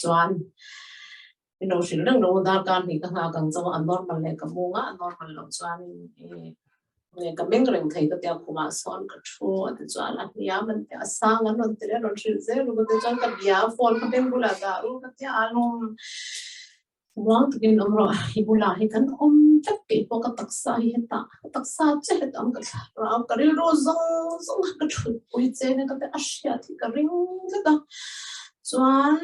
chuan min lo hrilh reng lo darkar hnih ka nghak ang chauh a, a normal leh ka mung a, a normal loh chuan ih ka meng reng thei ka tia khumah sawn ka thu a ti chuan a hniam an ti a, a sang an rawn ti leh a rawn hrilh zel u ka ti chuan ka bia a phone kha beng bulah dah ru ka tia a lawm. Muang takin awm rawh, i bulah hi kan awm vek tih pawh ka taksa hi hetah, ka taksa che hetah awm ka thlarau, ka rilru zawng zawng kha ka thutpui che nia ka ti a hriat hi ka ring tlat a. Chuan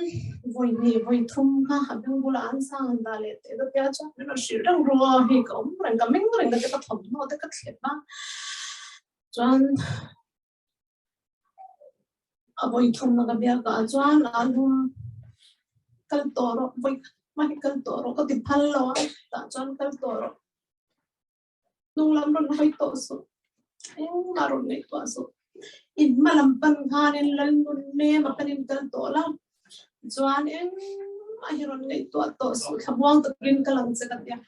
vawi hnih vawi thum kha a beng bulah an sang an dah leh teh ka tia chuan min rawn hrilh reng ru a, hei ka awm reng ka meng reng ka tia ka thawmhnaw te ka thlep a. Chuan a vawi thumna ka biak ah chuan a lum kal tawh rawh vawi khat hma hi kal tawh rawh ka ti phal lo a, tah chuan kal tawh rawh. Hnung lam rawn hawi tawh suh, engmah rawn ngaihtuah suh. In hma lam pan khanin lal nun nem a panin kal tawh la, chuan engmah hi rawn ngaihtuah tawh suh, thlamuang takin kal ang che ka tia.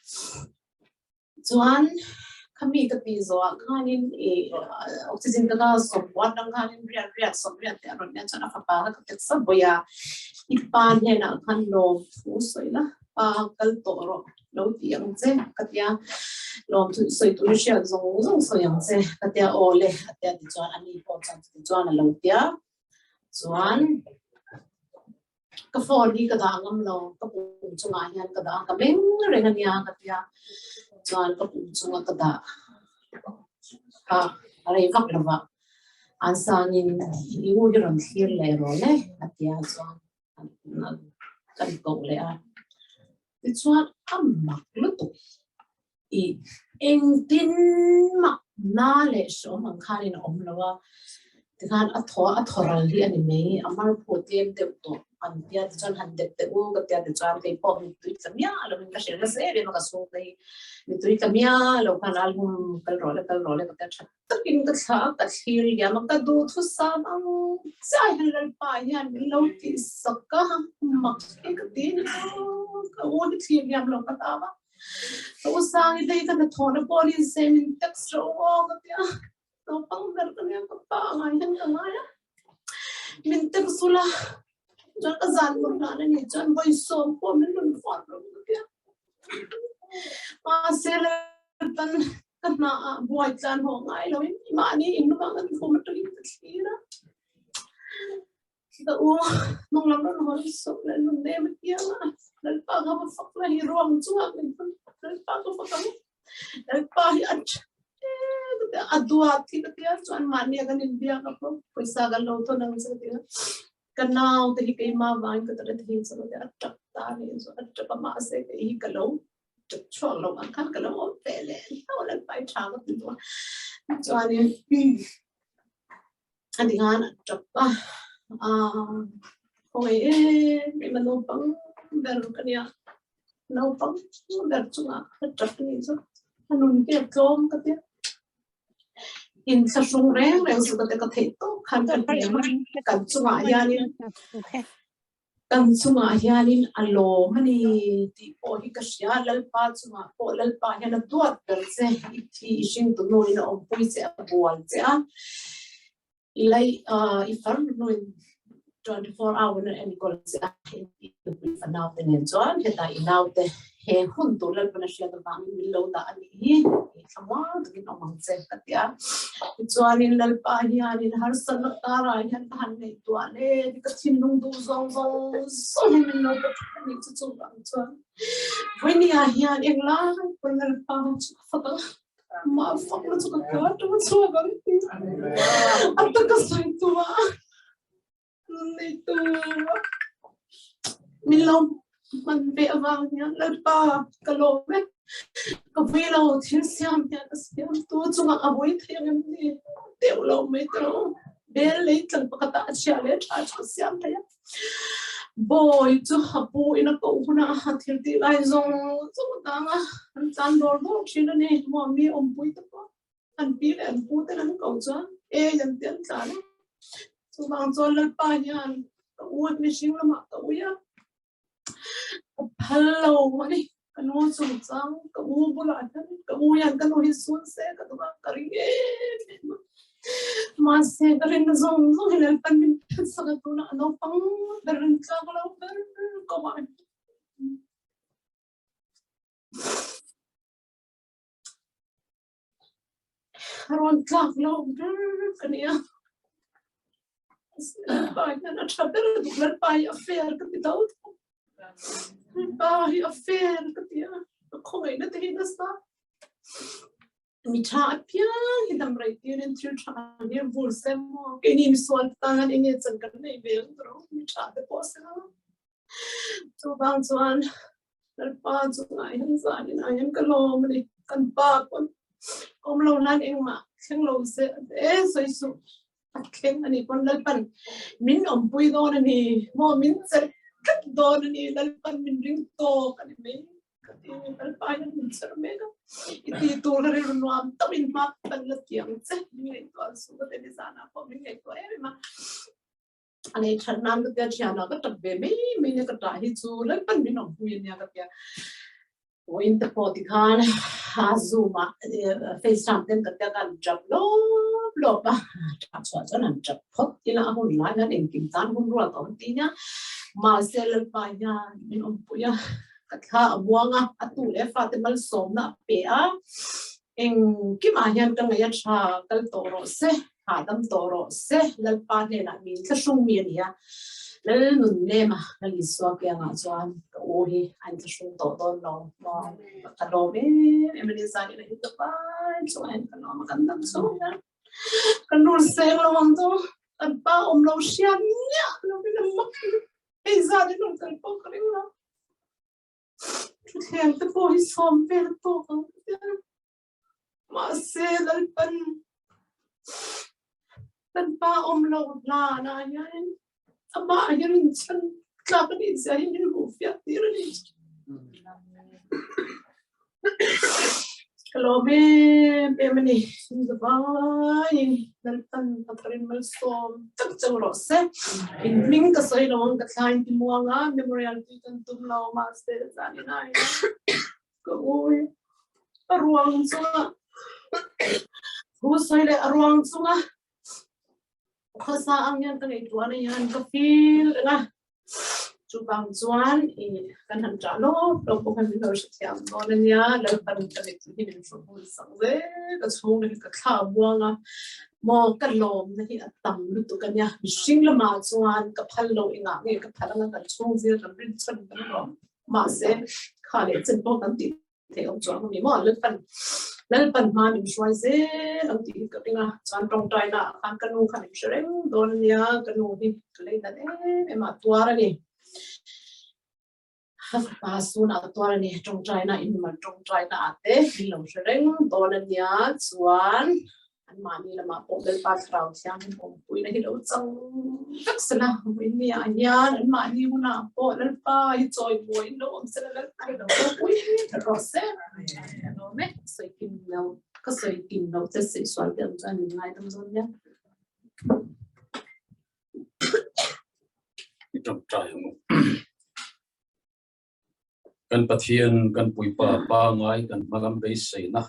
Chuan khami ka tih zawhah khanin i oxygen ka ka sawm buat ang khanin riat riat sawm riat te a rawn nia chuan a fapa kha ka taksa bawi a, i pa hnenah khan lawm thu sawi la, pa kal tawh rawh lo ti ang che ka tia, lawm thu sawi tur i hriat zawng zawng sawi ang che ka tia aw le a tia tichuan ani pawh chuan chutichuan a lo tia chuan. Ka phone hi ka dah ngam lo, ka pum chungah hian ka dah a, ka meng reng a nia ka tia, chuan ka pum chunga ka dah a, a rei vak lo va, an sangin i u hi rawn thlir leh rawh le a tia chuan kan koh leh a, tichuan a mak lutuk i engtin mah na leh hrawm ang khanin a awm lo a, tikhan a thaw a thaw ral hi a ni mai, a mar phu tlem deuh tawh an tia tichuan han dep teh u ka tia tichuan kei pawh mittui tla miah lovin ka hrilh nasa em em a ka chhungte hi mittui tla miah lo khan album kal rawh le kal rawh le ka tia tha takin ka thla a ka thlir liam a ka duhthusam ang chiah hian Lalpa hian min lo tihsak a mak hi ka ti a ni chu ka u hi thlir liam lo ka ta va. Ka u Sangi te hi ka hnathawhna pawh ni se min text rawh u aw ka ti a, naupang ber ka nia ka pa ngai hian ka ngai a, min text ula chuan ka zan mawlh dan a nih chuan vawi sawm pawh min rawn phone rawh ka ti a, mahse Lalpan ka hna ah buai tlan haw ngai lo in mahni in lamah kan khum atangin ka thlir a. Ka u hnung lam rawn hawn sawp leh nun nem a tiang a, Lalpa ka va fak la hi ruang chungah min phun Lalpa ka fak ang Lalpa hi a tha ka tia a duat hi ka tia chuan mahni a kan inbiak a pawh pawisa kan lo thawn ang che ka tia ka nau te hi keimah vangin ka tara thei chu ka tia a tap ta a nih chu a tap a mahse kei hi ka lo tap chhuak lo ang khan ka lo awm ve leh hlauh Lalpa i tha ka ti duh a chuanin A ti khan a tap a, aaa khawngaih em em a naupang ber ka nia, naupang ber chungah a tap anih chu a nun hi a tlawm ka tia, inthlahrung reng reng chu ka ti ka theih tawp khan ka hnem a, kan chungah hianin. Kan chungah hianin a lawm a ni tih pawh hi ka hria, Lalpa chungah pawh Lalpa hian a duat ber che, i thi i hringtu nuin a awmpui che, a bual che a, i lai i far nuin 24 hour in a enkawl che a, i nupui fanau te nen chuan hetah i naute he hun tur Lalpan a hriat avangin min lo dah a nih hi, i thlamuang takin awm ang che ka ti a. Tichuanin Lalpa hianin harsatna karah hian ka han ngaihtuah le ti ka thinlung duh zawng zawng zawng hi min lo pe thut a nih chu chuvang chuan vawinia hian englai pawn Lalpa chu ka fak ang mah fakna chu ka kar tawh a chhuak ang ti a taka sawi tua neitu min lo hman ve avang hian Lalpa ka lawm e ka vui lo thil siam hian a siam tu chungah a vui thei ang em ni deuh lo mai tawh bel lei tlang pakhatah a chhia leh tha chu ka siam thei a bawi chu a pu in a koh hunah a thil tih lai zawng zawng a tang a an tlan dawr dawr thin a ni maw mi awmpui te pawh An pi leh an pu ten an koh chuan e an ti an tlan a. Chuvang chuan Lalpa hian ka u mihring lamah ka ui a, ka phal lo a ni. Ka nu chungchang ka u bulah hian ka u hian ka nu hi sun se ka duh a, ka ring em em a. Mahse ka rinna zawng zawng hi Lalpan min phelsak a tunah a naupang ber an tlak lo ber kawngah hian. A rawn tlak lo ber ka nia. Lalpa hian a tha ber a duh Lalpa hi a fair ka ti tho tho. Lalpa hi a fair ka ti a, ka khawngaihna te hi nasa. Mi tha apiang hi dam rei tirin thil tha hi vur se maw keini misual tan hian enge chan kan nei ve ang tawh mi tha te pawh se la chuvang chuan Lalpa chungah hian zanin ah hian ka lawm a ni kan pa pawn awm lo nan engmah thleng lo se e sawi suh a thleng a ni pawn Lalpan min awmpui dawn a ni maw min chelh tlat dawn a ni Lalpan min ring tawk a ni mai. Ka ti Lalpa hian min chher mek a, i ti tur ka rilru nuam takin hma kan la ti ang che, min ngaihtuah suh ka ti nizanah pawh min ngaihtuah em em a, a nei that nan ka tia thianah ka tap ve mai mai nia ka tah hi chu Lalpan min awm pui ania ka tia vawiin te pawh tikhan a zoom ah facetime ten ka tia ka han tap lawp lawp a, tah chhuah chuan han tap phawt ila a hun lai hian engkim tan hun ruat a awm ti nia mahse Lalpa hian min awm pui a. Ka thla a muang a, a tu leh fate malsawmna a pe a, engkimah hian ka ngaih a tha kal tawh rawh se, hahdam tawh rawh se, Lalpa hnenah min thlahrung mi a ni a, Lal nun nema Lal Isua kiangah chuan ka u hi a inthlahrung tawh dawn lo maw, ka lawm em em a ni, zan ina hi ka pai chungah hian ka lawm a, kan dam chhung hian ka nur seng lo ang chu, kan pa awm lo hriat miah lovin a mak Hei zan in rawn kal pawh ka ring lo. Thuthleng te pawh hi sawm vel tawk ang ka tia. Mahse Lalpan kan pa awm lo hlanah hian amah hian in chhan tlak a nih zia hi min hmuh fiah tir a ni. Ka lawm em em a ni. Zavaiin Lalpan Patharin malsawm tak cheu rawh se. In hming ka sawi lo ang ka thlain ti muang a, memorial tui kan tum lo mahse zanin ah hian ka ui a ruang chunga thu sawi leh a ruang chunga khawsa ang hian ka ngaihtuah na hian ka feel reng a. Chuvang chuan i kan han ṭah lawk lawk pawh khan min lo hrethiam dawn a nia, Lalpan ka mit hi min hru hmun sak zel ka chhung hi ka thla buang a, maw ka lawmna hi a tam lutuk a nia, mihring lamah chuan ka phal lo engah nge ka phal anga kan chhung zir kan rinchhan kan lawm mahse kha leh chen pawh kan tih Thei awm chuang a ni maw? Lalpan, Lalpan hma min hruai zel ang tih hi ka ring a, chuan tawngtaina ah khan ka nu khan in hre reng dawn a nia, ka nu hi ka lei nat em em a, a tuar a ni. A fapa sunah a tuar a ni, tawngtaina in man tawngtaina ah te min lo hre reng dawn a nia, chuan An mahni lamah pawh Lalpa Thlarau Thianghlim awmpuina hi lo chang vek sela, vawiin ah hian an mahni hunah pawh Lalpa hi chawimawiin lo awm sela, Lalpa hi lo ropui ber rawh se. A lawm e, ka sawi kim lo, ka sawi kim lo che sawi sual te awm chuan min ngaidam zawn nia. I ṭawngṭai ang u. Kan Pathian, kan Puipa pangai kan hmalam beiseina,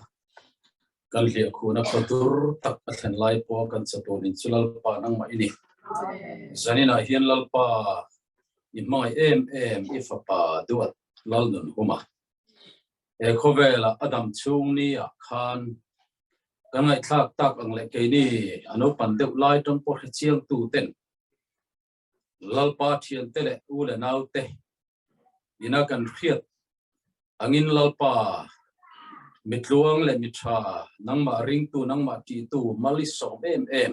kan hliahkhuna khawdur tak a thlen lai pawh kan chatuanin chu Lalpa nangmah i ni. Zaninah hian Lalpa i hmangaih em em i fapa duat Lalnunhuma. He khawvela a dam chhung ni ah khan kan ngaihthlak tak ang leh keini a naupan deuh lai tawng pawh hrechiang tu ten Lalpa thiante leh u leh naute ina kan hriat angin Lalpa mitluang leh mitha nangmah ringtu nangmah tihtu mal i sawm em em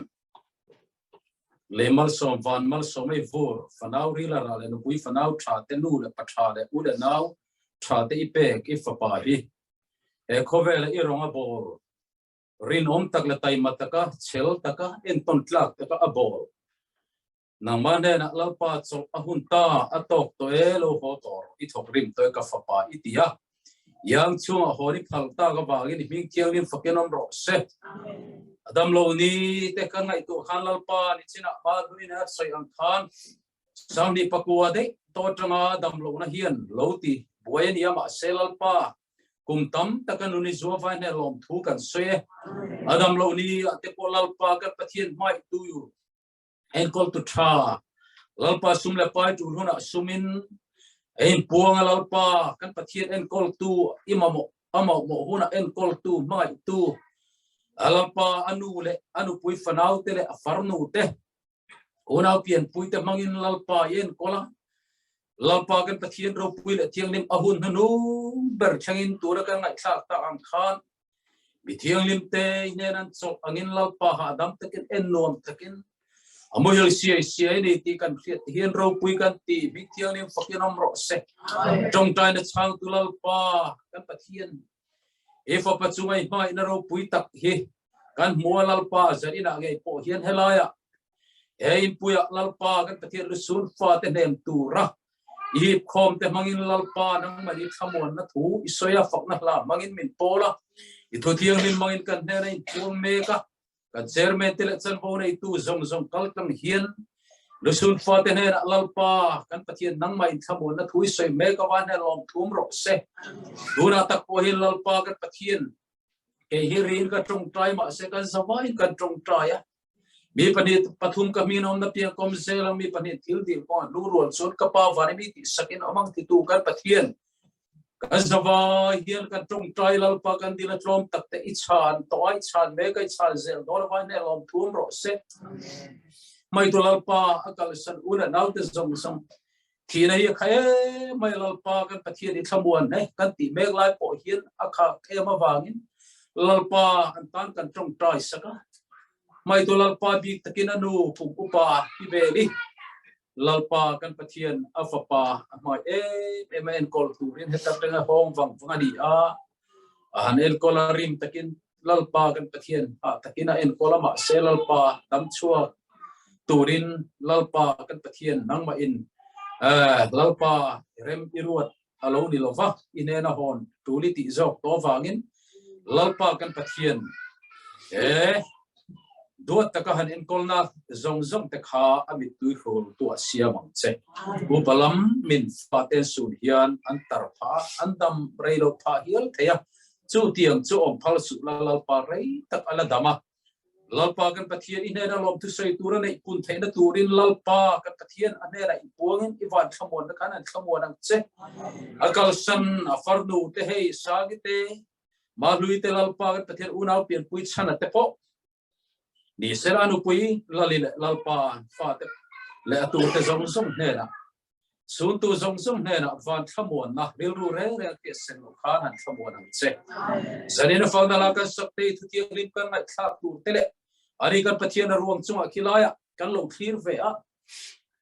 leh malsawm van malsawm ei vur fanau rila rah leh nupui fanau tha te nu leh pa tha leh u leh nau tha te i pek i fapa hi he khawvela i rawng a bawl Rinawm tak leh taima taka, chhel taka, entawn tlak taka a bawl. Nangmah hnenah Lalpa chawlh a hun ta, a tawk tawh e, lo haw tawh rawh, i thawk rim tawh e ka fapa i ti a. Iang chhungah hawn i phal tak avangin i hming thianghlim fakin awm rawh se. A damlo ni te ka ngaihtuah khan Lalpa ni chinah hma hluin a sawi ang khan Sanghnih pakua daih tawh atanga damlohna hian lo ti buai a ni a, mahse Lalpa kum tam taka nun i zua vai hneh lawm thu kan sawi e. A damloh ni ah te pawh Lalpa kan Pathian hmaih tu enkawl tu tha Lalpa sum leh pai tul hunah sumin ein puang a Lalpa kan Pathian enkawl tu i mamawh a mamawh hunah enkawl tu hmangaih tu Lalpa a nu leh a nupui fanau te leh a farnu te Unau pianpuite hmangin Lalpa i enkawl a, Lalpa kan Pathian ropui leh thianghlim a hun hnu ber thlengin tura kan ngaihthlak tak ang khan. Mi thianghlim te i hnen an chawlh angin Lalpa hahdam takin en nuam takin a muhil siai siai a ni tih kan hriat te hian ropui kan ti. Hming thianghlim fakin awm rawh se. Tawngtaina chhangtu Lalpa kan Pathian i fapa chunga i hmangaihna ropui tak hi kan hmu a Lalpa zan inah ngei pawh hian helaiah he inpuiah Lalpa kan Pathian lusun fate hnem tura I hip khawm te hmangin Lalpa nangmah i thlamuanna thu i sawi a, fakna hla hmangin min pawl a, i thu thianghlim hmangin kan hnena inpuang mek a, kan chairman te leh chanvo neitu zawng zawng kal tlang hian lusun fate hnenah Lalpa kan Pathian nangmah in thlamuanna thu i sawi mek a, van hnen lawm thum rawh se. Tunah tak pawh hian Lalpa kan Pathian kei hi rin ka tawngtai mahse kan zavaiin kan tawngtai a, Mi pahnih pathum ka hmin awmna piang kawm zel ang mi pahnih thil dil kawngah lu rual chuan ka pa van i mi tih sakin awm ang titu kan Pathian kan zavai hian kan tawngtai Lalpa kan dil a tlawm tak te i chhan tawh a i chhan mek a i chhan zel dawn avai hne lawm thum rawh se. Hmaitu Lalpa a kalsan u leh naute zawng zawng thihna hi a kha em mai Lalpa kan Pathian i thlamuan he kan tih mek lai pawh hian a khak em avangin Lalpa an tan kan tawngtai sak a. Hmaitu Lalpa bik takin a nu kum upa hi vel i Lalpa kan Pathian a fapa a hmai em em a enkawl turin heta tanga hawng vang vang a ni a. A han enkawl a rim takin Lalpa kan Pathian hah takin a enkawl a mahse Lalpa dam chhuak turin Lalpa kan Pathian nangmah in Lalpa rem i ruat a lo ni lova i hnena hawn tul i tih zawk tawh avangin Lalpa kan Pathian he Duat taka han enkawlna zawng zawng te kha a mittui hrul tuah siam ang che. Upa lam min faten sun hian an tar phah a, an dam rei lo phah hial thei a. Chutiang chu awm phal suh la Lalpa rei tak a la dam a. Lalpa kan Pathian i hnena lawmthusawi tur a neih pun theihna turin Lalpa kan Pathian a hnenah i puangin i van thlamuanna khan an thlamuan ang che. A kalsan a farnu te hei Sangi te Mahlui te Lalpa kan Pathian unau pianpui chhana te pawh ni sela nupui Lali leh Lalpa fate leh a turte zawng zawng hnenah chhuntu zawng zawng hnenah van thlamuanna rilru reng reng hriat sen loh khan han thlamuan ang che. Zanin a fakna la kan sak te i thutianghlim kan ngaihthlak tur te leh ani kan Pathian a ruang chungah khilaiah kan lo thlir ve a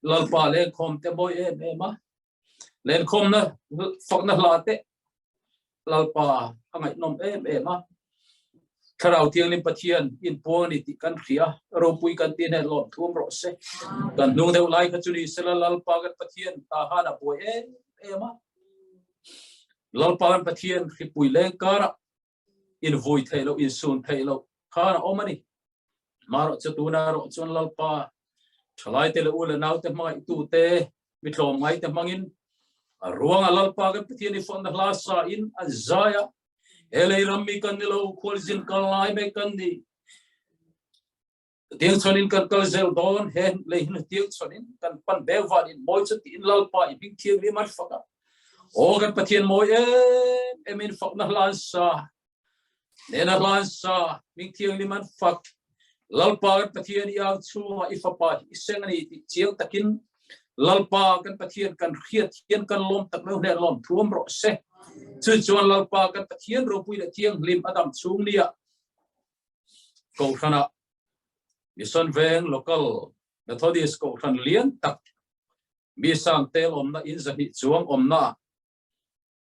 Lalpa lengkhawm te mawi em em a Lenkhawmna fakna hla te Lalpa a ngaihnawm em em a. Thlarau Thianghlim Pathian inpuang a ni tih kan hria, ropui kan ti hnen lawm thum rawh se. Kan hnung deuh lai kha chu ni sela Lalpa kan Pathian ta han a buai em em a. Lalpa kan Pathian hripui leng karah invui theih loh, insun theih loh khan a awm a ni. Marawh chu tuna rawh chuan Lalpa thalaite leh u leh naute hmangaihtute mi tlawmngaite hmangin a ruanga Lalpa kan Pathian i fawnna hla sa in an zai a. He lei ram mi kan ni lo, khualzin kal lai mek kan ni. Tiang chuanin kan kal zel dawn, he lei hin tiang chuanin kan pan bel van in mawi chu tiin Lalpa i hming thianghlim an fak a. Aw kan Pathian mawi em em in fakna hla an sa, nena hla an sa, hming thianghlim an fak. Lalpa kan Pathian i ang chhungah i fapa hi i seng a ni tih chiang takin Lalpa kan Pathian kan hriat hian kan lawm tak meuh hle lawm thuam rawh se. Chu chuan Lalpa kan Pathian ropui leh thianghlim a dam chhung nia Kohhranah Mission Veng Local Methodist Kohhran lian tak mi sang tel awmna in zahnih chuang awmna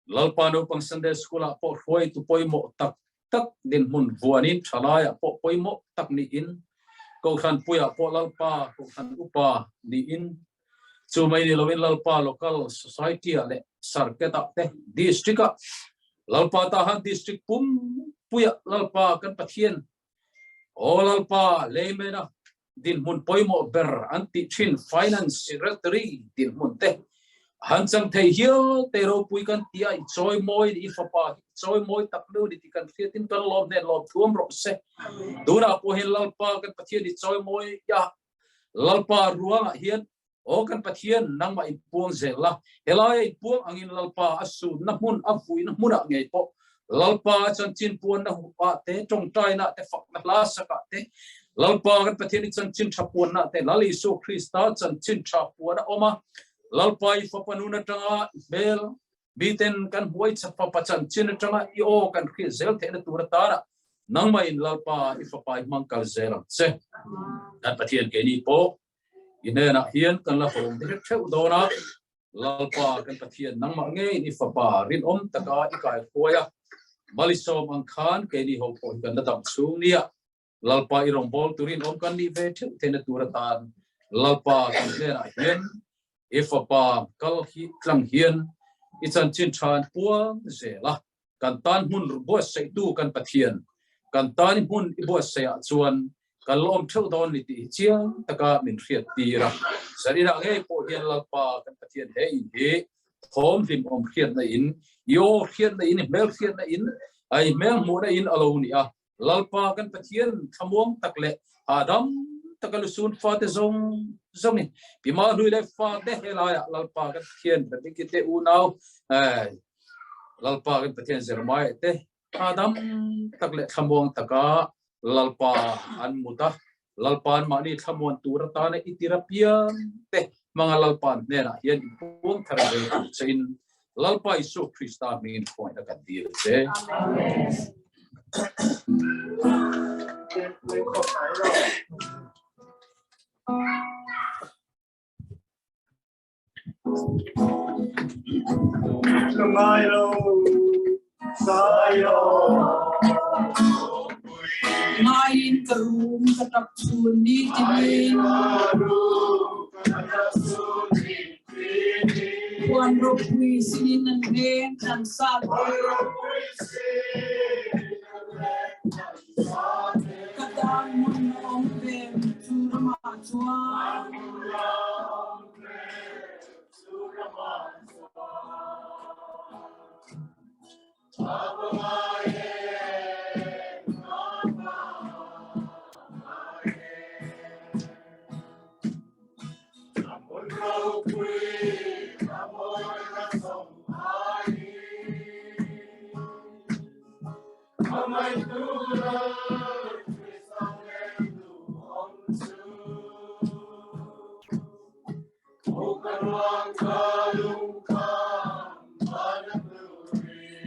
Lalpa Naupang Sunday School-ah pawh hruaitu pawimawh tak tak dinhmun vuanin thalaiah pawh pawimawh tak niin Kohhran puiah pawh Lalpa Kohhran Upa niin chu mai ni loin Lalpa Local Society-ah leh Circuit-ah te District-ah Lalpa ta han District pum puiah Lalpa kan Pathian Aw Lalpa leimena dinhmun pawimawh ber an tih thin Finance Secretary dinhmun te han chang thei hial te ropui kan ti a i chawi mawi ni i fapa hi i chawi mawi tak meuh ni tih kan hriatin kan lawm hnen lawm thuam rawh se. Tunah pawh hian Lalpa kan Pathian i chawi mawi a Lalpa ruangah hian Aw kan Pathian, nangmah in puang zel la, helaia in puang angin Lalpa a sunna hmun, a vuina hmunah ngei pawh Lalpa a chanchin puanna ah te, tawngtaina te, fakna hla sakah te, Lalpa kan Pathian i chanchin tha puanna te, Lal Isua Krista chanchin tha puan a awm a, Lalpa i fapa nun atanga i hmel, miten kan hmuai chak fapa chanchin atanga i aw kan hriat zel theihna tur atana. Nangmah in Lalpa i fapa i hmang kal zel ang che. Kan Pathian keini pawh i hnenah hian kan la hawng direk theuh dawn a, Lalpa kan Pathian nangmah ngeiin i fapa rinawm taka i kai hruai a, malisawm ang khan keini ho pawh hi kan la dam chhung nia. Lalpa i rawngbâwl turin awm kan nih ve theuh theihna tur atan Lalpa kan hnenah hian i fapa kal hi tlang hian i chanchin tha an puang zel a, kan tan hmun buatsaihtu kan Pathian, kan tan i hmun i buatsaihah chuan kan la awm theuh dawn ni tih hi chiang taka min hriat tir a. Zaninah ngei pawh hian Lalpa kan Pathian he in hi thawm hlimawm hriatna in, i aw hriatna in, i hmel hriatna in, i hmel hmuhna in a lo ni a. Lalpa kan Pathian thlamuang tak leh hahdam taka lusun fate zawng zawngin pi Mahlui leh fate helaiah Lalpa kan Pathian Rebeki te unau Lalpa kan Pathian Jeremiah te hahdam tak leh thlamuang taka Lalpa an mut a, Lalpa'n mahni thlamuan tur atana i tir apiang te hmanga Lalpa'n hnenah hian i puang thar ve tur chein Lalpa Isua Krista hmingin khawngaihna kan dil a che. Amen. Ngaiin ka rum ka tap chun ni tinin Puan ropui sinin an veng kan sa te Ka tan mun na awm ve chu ramah chuan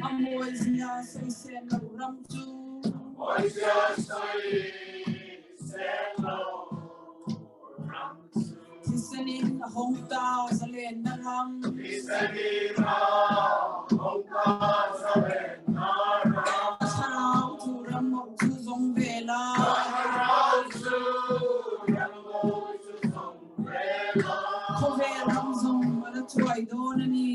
A mawizia soisel lo ram cu. Thisen in a hong ta zalen na ram. Thlarau thu ram mok cu zong ve la. Khawvel ram zong a la cuai dawn a ni.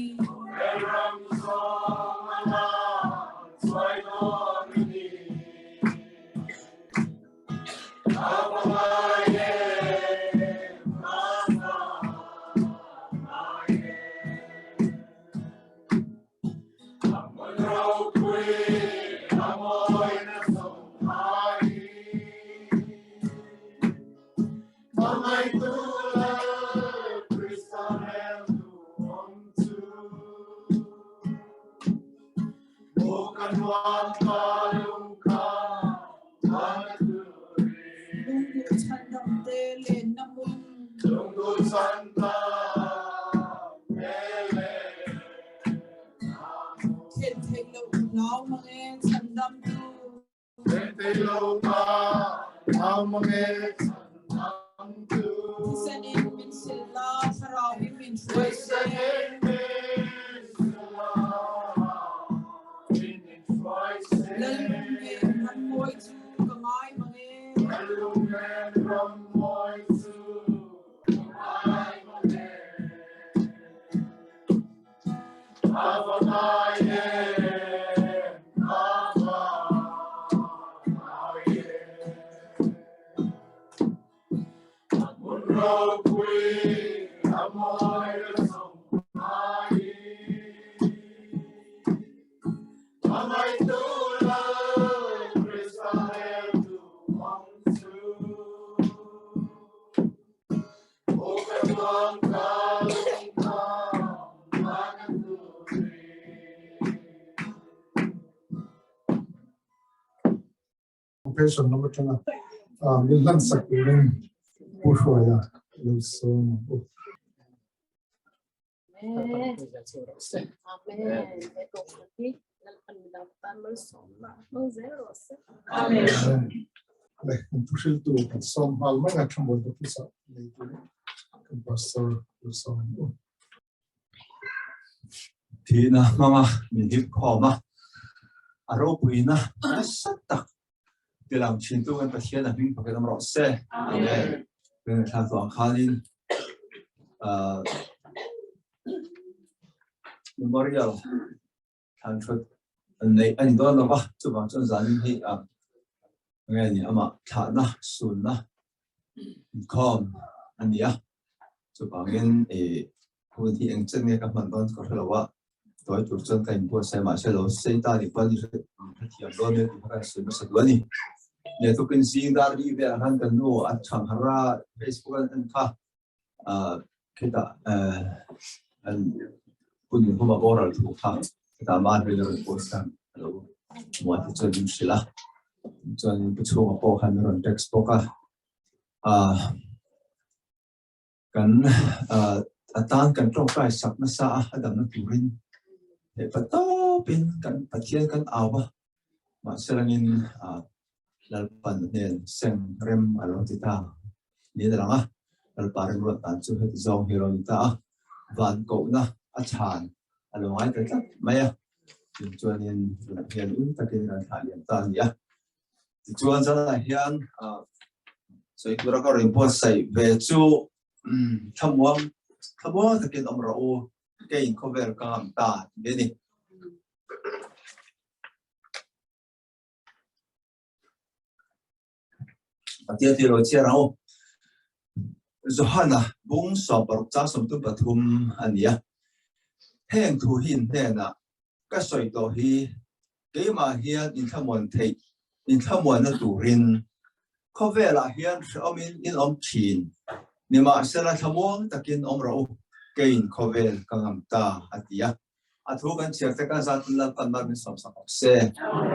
Lungduh chhandam te len na mun. Then thei lo lau mang e chhandam tu. Thisen in min sil la, thlarau in min hruai seh. Lal lunglen ram mawi cu ka ngai mang e. Confession lam atanga min hlan sak turin Pu Hruaia lo sawm ang u. Amen. Amen. Lalpan midang tan malsawmna hmang zel rawh se. Amen. Le kan thu hriltu kan sawm nghal mai a thambawi office ah nei turin kan pastor lo sawm ang u. Thihna hmanga min hip khawm a, a ropuina nasa tak tilang thintu kan Pathian a hming pakin awm rawh se. Amen. Kan thla tawh ang khanin memorial thlan thut an nei a ni dawn lo va, chuvang chuan zanin hi a nge ni amah thlahna sunna inkhawm a ni a, chuvangin i hun hi eng chen nge ka hman dawn ka hre lo a, tawi tur chuan ka inbuatsaih mahse lo sei ta ni pawn i hrethiam dawn nia tih kha ka sawi hmasa duh a ni. Nia tukin zing dar ri velah khan kan nu a chhang harh a, Facebook an en kha khitah an hun huma boral thu kha khitah man rin a rawn post a a lo muan te chuan min hrilh a chuan pu chhunga pawh khan a rawn text bawk a kan a tan kan tawngtai sak nasa a a damna turin leh patawpin kan Pathian kan au a mahse rangin Lalpan hnen seng rem a lo ti ta niin a lang a, Lalpa rimruat dan chu heti zawng hi a lo ni ta a, van kohna a chhan a lo ngai ta tlat mai a, tin chuanin tunah hian ui takin kan thlah liam ta a ni a. Tichuan zanah hian sawi tura ka rawn buatsaih ve chu thlamuang thlamuang takin awm rawh u, keiin khawvel ka ngam ta tih ve a ni. Pathian ti lo chhiar ang u. Johana bung 16 chang 33 a ni a. Heng thu hi in hnenah ka sawi tawh hi keimah hian inthlamuan theih inthlamuanna turin khawvelah hian hrehawmin in awm thin. Nimahsela thlamuang takin awm rawh u, keiin khawvel ka ngam ta a ti a. A thu kan chhiar te kan zat Lalpan mar min sawmsak awk se.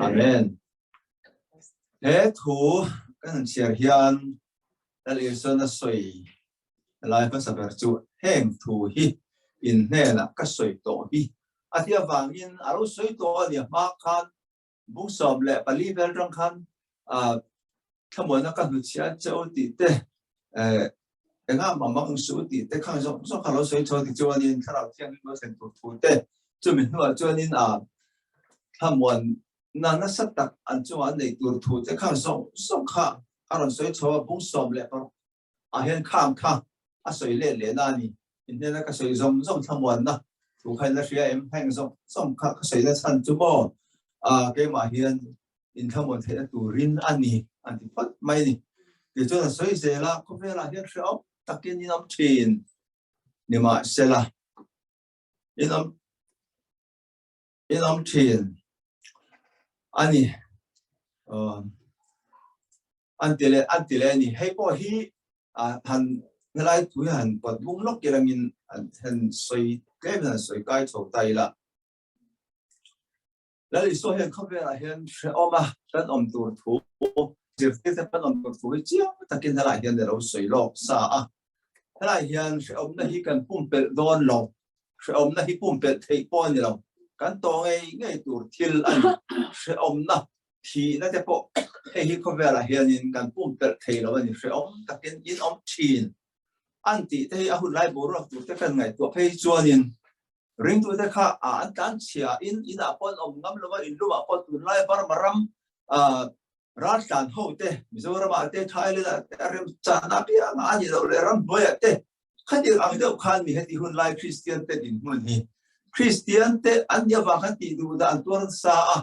Amen. He thu kan han chhiar hian Lal Isuan a sawi lai hmasa ber chu heng thu hi in hnenah ka sawi tawh hi a ti avangin a lo sawi tawh a ni a hma khan bung 14 vel tang khan thlamuanna ka hnuchhiah cheu tih te engah mah mang suh tih te khang zawng zawng kha lo sawi chho ti chuanin thlarau thianghlim lo thlen tur thu te chumi hnuah chuanin a thlamuan na nasa tak an chungah an neih tur thu te khang zawng zawng kha a rawn sawi chho a, bung 16 ah hian khang kha a sawi let leh na a ni. In hnena ka sawi zawng zawng thlamuanna thu kha in la hria em? Heng zawng zawng kha ka sawi na chhan chu maw keimah hian in thlamuan theihna turin a ni an ti phawt mai a ni. Tichuan a sawi zel a, khawvelah hian hrehawm takin in awm thin nimahsela in awm in awm thin a ni. An ti leh an ti leh a ni. Hei pawh hi han helai thu hi han pawt bung lawk irangin an han sawi tlem han sawi kai chho ta ila. Lal Isua hian khawvelah hian hrehawm a kan awm tur thu zirtirte kan awm tur thu hi chiang takin helaiah hian a lo sawi lawk sa a. Helaiah hian hrehawmna hi kan pumpelh dawn lo, hrehawmna hi pumpelh theih pawh a ni lo, kan tawh ngei ngei tur thil a ni. Hrehawmna, thihna te pawh hei hi khawvelah hianin kan pumpelh thei lo a ni, hrehawm takin in awm thin an tih te hi a hun lai boruak tur te kan ngaihtuah phei chuanin Ringtute kha an tlan chhia in inah pawh an awm ngam lo a, in lumah pawh tunlai Burma ram raltlan ho te, Mizoramah te, Thailand ah te a rem chahna apianga a nih loh leh ram hnuaiah te khatiang ang deuh khan mi heti hun lai Kristian te dinhmun hi Kristian te an nih avang khan tih duh dah an tuar nasa a,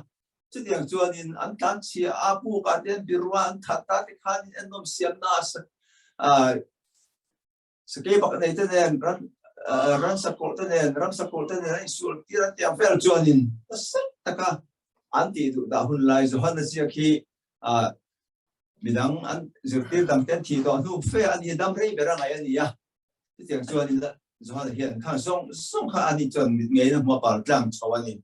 chutiang chuanin an tlan chhia a, pukah te an birua an that ta te khanin en nawm siamna a Sakei bak nei te nen, ran ran sakawlh te nen, ram sakawlh te nen an insual tir an tiang vel chuanin nasa taka an tih duh dah hun lai Johana ziak hi midang an zirtir dang te an thih tawh hnu fe a ni, dam rei ber a ngaih a ni a. Chutiang chuanin Johana hian khang zawng zawng kha ani chuan mit ngeiin a hmu a par tlang chho a ni.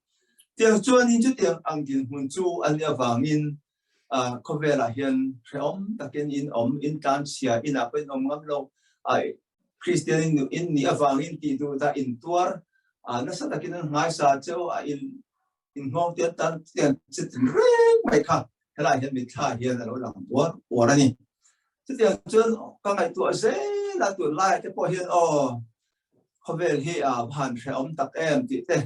Tiang chuanin chutiang ang dinhmun chu a nih avangin khawvelah hian hrehawm takin in awm, in tlanchhia, inah pawh in awm ngam lo, Kristian in in nih avangin tih duh dah in tuar, nasa takin an nghaisa cheu a, in Inhmawng te an tan tiang chi tin reng mai kha helai hian mitthla hian a lo lang uar uar a ni. Chutiang chuan ka ngaihtuah zel a tunlai te pawh hian aw khawvel hi a han hrehawm tak em tih te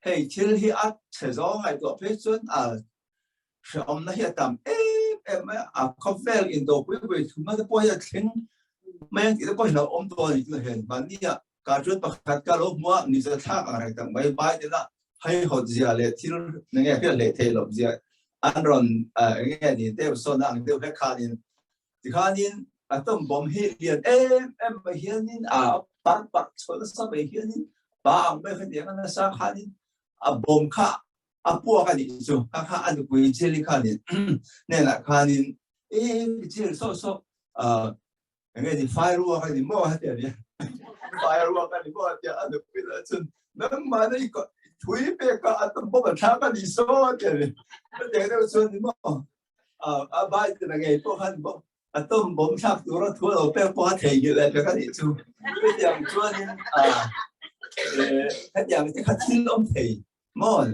hei thil hi a chhe zawng ngaihtuah phei chuan a hrehawmna hi a tam em em mai a, a khawvel indopui pui thumna te pawh hi a thleng mai ang tih te pawh hi lo awm dawn a ni tunah hian mahni ah cartoon pakhat ka lo hmu a ni zathlak ang reng tak mai Biden a haihawt zia leh thil enge hriat hleh theih loh zia an rawn enge ni deuh sawn ang deuh hlek khanin tikhanin atom bomb hi lian em em mai hianin a par par chhuah nasa mai hianin pa ang mai khatiang a nasa khanin a bomb kha a puak a nih chu kha kha a nupui Jilly khanin hnenah khanin e Jill so so enge ni firework a ni maw heti a ni firework a ni maw tia a nupui lah chuan nangmah na i thui pek a a tam bawk a thlak a ni saw a ti a ni hetiang deuh chuan ni maw a bai te na ngei pawh khan maw a tom bawm thlak tura thu lo pek pawh a theihnghilh leh pek a nih chu hetiang chuanin a hetiang te kha thil awm thei Maw?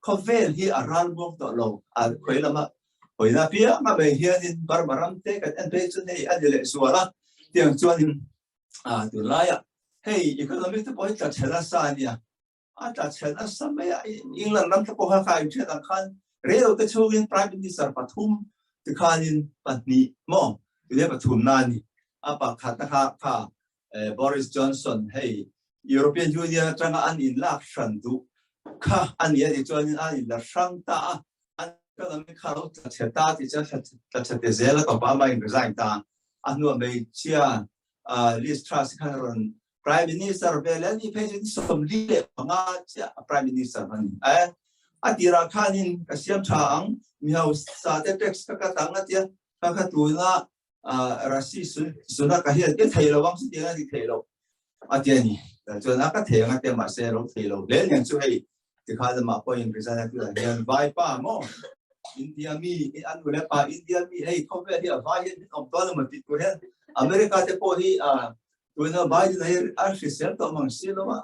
Khawvel hi a ral muang tawh lo. A khawi lama hawina piang a mai hianin Burma ram te kan en phei chuan hei a ni leh zual a. Tiang chuanin a tunlaiah hei economic te pawh hi tla chhe nasa a nia. A tla chhe nasa mai a, England ram te pawh kha kha inhriat ang khan reilo te chhungin Prime Minister pathum tikhanin pahnih maw tile pathumna a ni. A pakhat a kha kha Boris Johnson hei European Union atanga an inlak hran duh kha a ni a tih chuanin an inla hrang ta a, an economy kha lo tla chhe ta tih chuan tla chhe te zel a tawp a, amah in resign ta a hnuah hmeichhia Liz Truss khan a rawn Prime Minister ve leh a nih phei chuan 45 chiah a Prime Minister a ni. A tirah khanin ka siam tha ang mi hausa te tax ka cut ang a tia, kha kha tuna Rasi Sunak a hian i thei lo ang chu tiang a ti thei lo a ti a ni. Chuan a ka thei ang a tia mahse lo thei lo hle niang chu hei tikhan amah pawhin resign a tih hian vai pa maw India mi an nu leh pa India mi hei khawvel hi a vai hian min awm dawn emaw tih tur hian America te pawh hi tuna Biden hi a hrisel tawh mang si lo a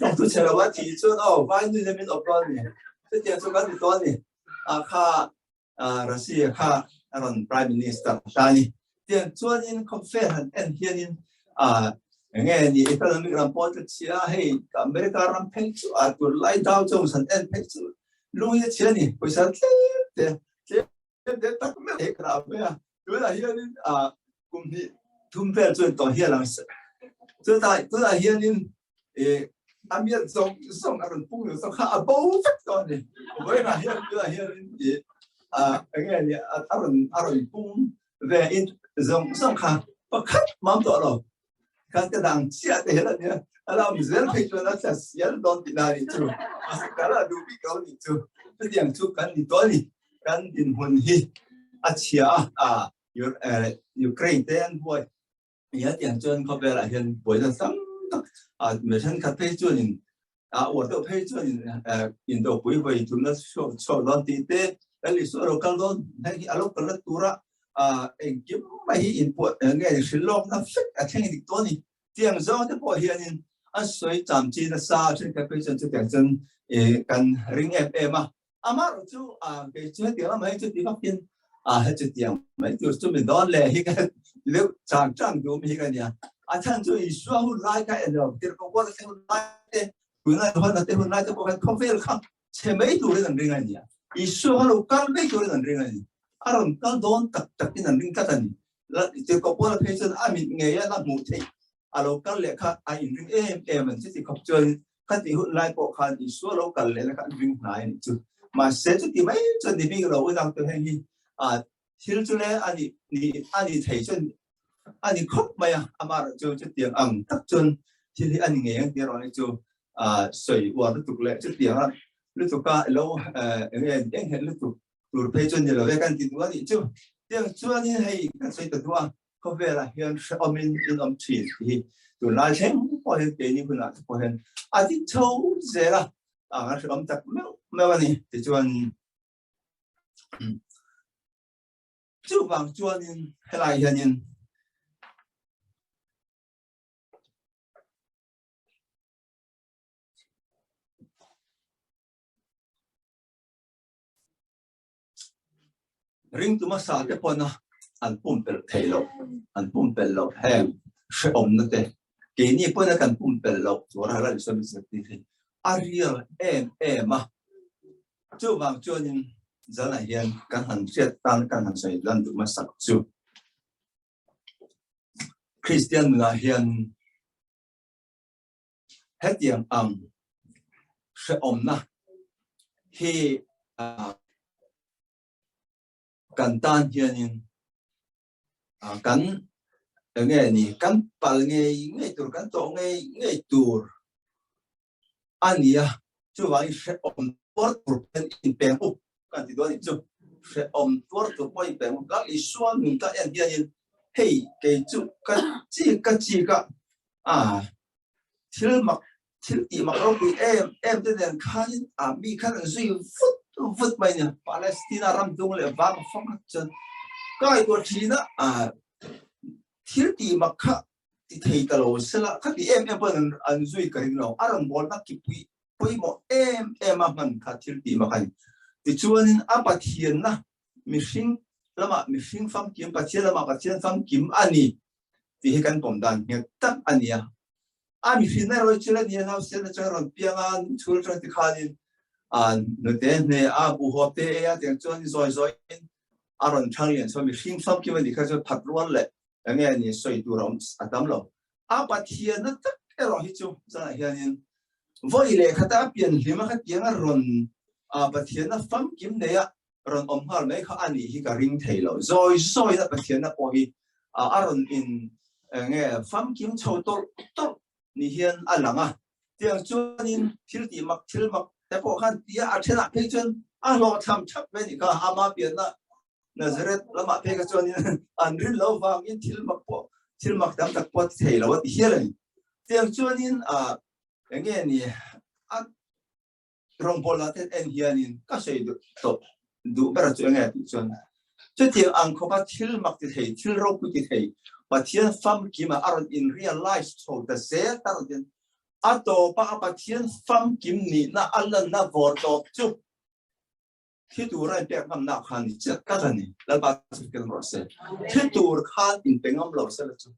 tawng tu chhe lo a tih chuan aw vai nu hian min awm dawn a ni. Chutiang chu kan ti dawn a ni. A kha Russia kha a rawn Prime Minister ta ni. Tiang chuanin khawvel han en hianin enge ni economic ram pawh ta chhia hei America ram phei chu a tur lai Dow Jones han en phei chu lung hi a chhia ni pawisa tlem te tlem te tak meuh he ka dah mai a tunah hianin kum hnih thum vel chuan tawh hial ang chutah tunah hianin e a miat zawng zawng a rawn pung lo zawng kha a bo vek tawh a ni vawiinah hian tunah hian i a enge ni a rawn a rawn pung ve in zawng zawng kha pakhat mam tawh lo khan ka dang chiah te hian a nia a la awm zel phei chuan a thla sial dawn tih na ni chu ka la duh bik lo ni chu chutiang chu kan ni tawh a ni kan dinhmun hi a chhia a Ukraine te an buai Nia tiang chuan khawvelah hian buaina tam tak a mi thenkhat phei chuanin a uar deuh phei chuanin indopui vawi tumna chhuak chhuak dawn tih te Lal Isua a lo kal dawn hei hi a lo kal na tura a engkim mai hi inpuah nge hrilh lawkna vek a thleng dik dawn a ni. Tiang zawng te pawh hianin an sawi cham chi nasa thenkhat phei chuan chutiang chuan kan ring em em a. Amaherawh chu kei chu hetiang lamah hi chuti vakin a chutiang mai tur chu mi dawn leh hi ka deuh chang chang duh mi hi ka nia. A chhan chu Isua hun lai kha en lo, tirhkoh Paula thleng hun lai te, tuna Johana te hun lai te pawh khan khawvel kha chhe mai turin an ring a nia. Isua kha lo kal mai turin an ring a ni. A rawn kal dawn tak takin an ring tlat a ni. Tirhkoh Paula phei chuan a mit ngei a la hmuh theih a lo kal leh kha a inring em em an chuti khawp chuan khati hun lai pawh khan Isua lo kal leh na kha an ring hnai a nih chu. Mahse chuti mai chuan ni bik lo unau te heng hi a thil chu le a ni ni a ni thei chuan a ni khawp mai a amaherawh chu chutiang ang tak chuan thil hi a ni ngei ang tih erawh hi chu a sawi uar lutuk leh chutiang a lutuk a lo eng eng nghet lutuk tur phei chuan ni lo ve kan ti duh a nih chu. Tiang chuanin hei kan sawi ta duh a Khawvelah hian hrehawmin in awm thin tih hi tunlai thleng pawh hian keini hunah te pawh hian a dik chho zel a, a kan hrehawm tak meuh meuh a ni. Tichuan chuvang chuanin helai hianin Ringtu hmasa te pawna an pumpelh thei loh, an pumpelh loh heng hrehawmna te, keini pawna kan pumpelh loh tura Lal Isua min zirtir hi a real em em a. Chuvang chuanin zanah hian kan han hriat tan kan han sawi lan duh hmasak chu Kristian nunah hian hetiang ang hrehawmna hi kan tan hianin kan enge ni kan pal ngei ngei tur kan tawh ngei ngei tur a ni a chuvangin hrehawm tuar tur pawhin inpeng up kan ti dawn a nih chu hrehawm tuar tur pawh inpeng up Lal Isua nun ka en hianin hei kei chu ka chik ka chik a a thil mak thil tih mak ropui em em te nen khanin a mi khan an zui vut vut mai nia Palestina ram dung leh vang fang kha chuan ka ngaihtuah thin a a thil tih mak kha ti thei ta lo sela kha ti em em pawhin an zui ka ring lo a rawn bawlna ki pui pawimawh em em a hman kha thil tih mak a ni tichuanin a Pathianna mihring lamah mihring famkim Pathian lamah Pathian famkim a ni tih hi kan pawm dan nghet tak a ni a. A mihrin erawh chu la ni a, nausen atanga rawn piang a, chhul atang ti khanin a nute hne a, buhawp te ei a, tiang chuan zawi zawiin a rawn thang lian chuan mihring famkim a nih kha chuan phat rual leh enge a ni sawi tur a awm a tam lo. A Pathianna tak erawh hi chu zanah hianin vawi leh khata a pian hlim a khatiang a rawn Pathianna famkim nei a rawn awm nghal mai kha a nih hi ka ring thei lo. Zawi zawina Pathianna pawh hi a rawn in enge famkim chho tawlh tawlh ni hian a lang a. Tiang chuanin thil tih mak thil mak te pawh khan tia a thenah phei chuan a hlawhchham thap ve nih kha ama pianna Nazareth lamah phei kha chuanin an rin lo vangin thil mak pawh thil mak tam tak pawh ti thei lo a ti hial a ni. Tiang chuanin enge ni a rawngbawlna te en hianin ka sawi duh tawh duh ber chu enge tih chuan chutiang ang khawpa thil mak ti thei thil ropui ti thei Pathian famkima a rawn in realize chho ta zel ta rawn tin a tawpa a Pathian famkim nihna a lanna vawr tawp chu Thi tur a inpek ngamna khan ni chiah tak a ni. Lalpa chu ken rawh se. Thi tur khan inpe ngam lo sela chu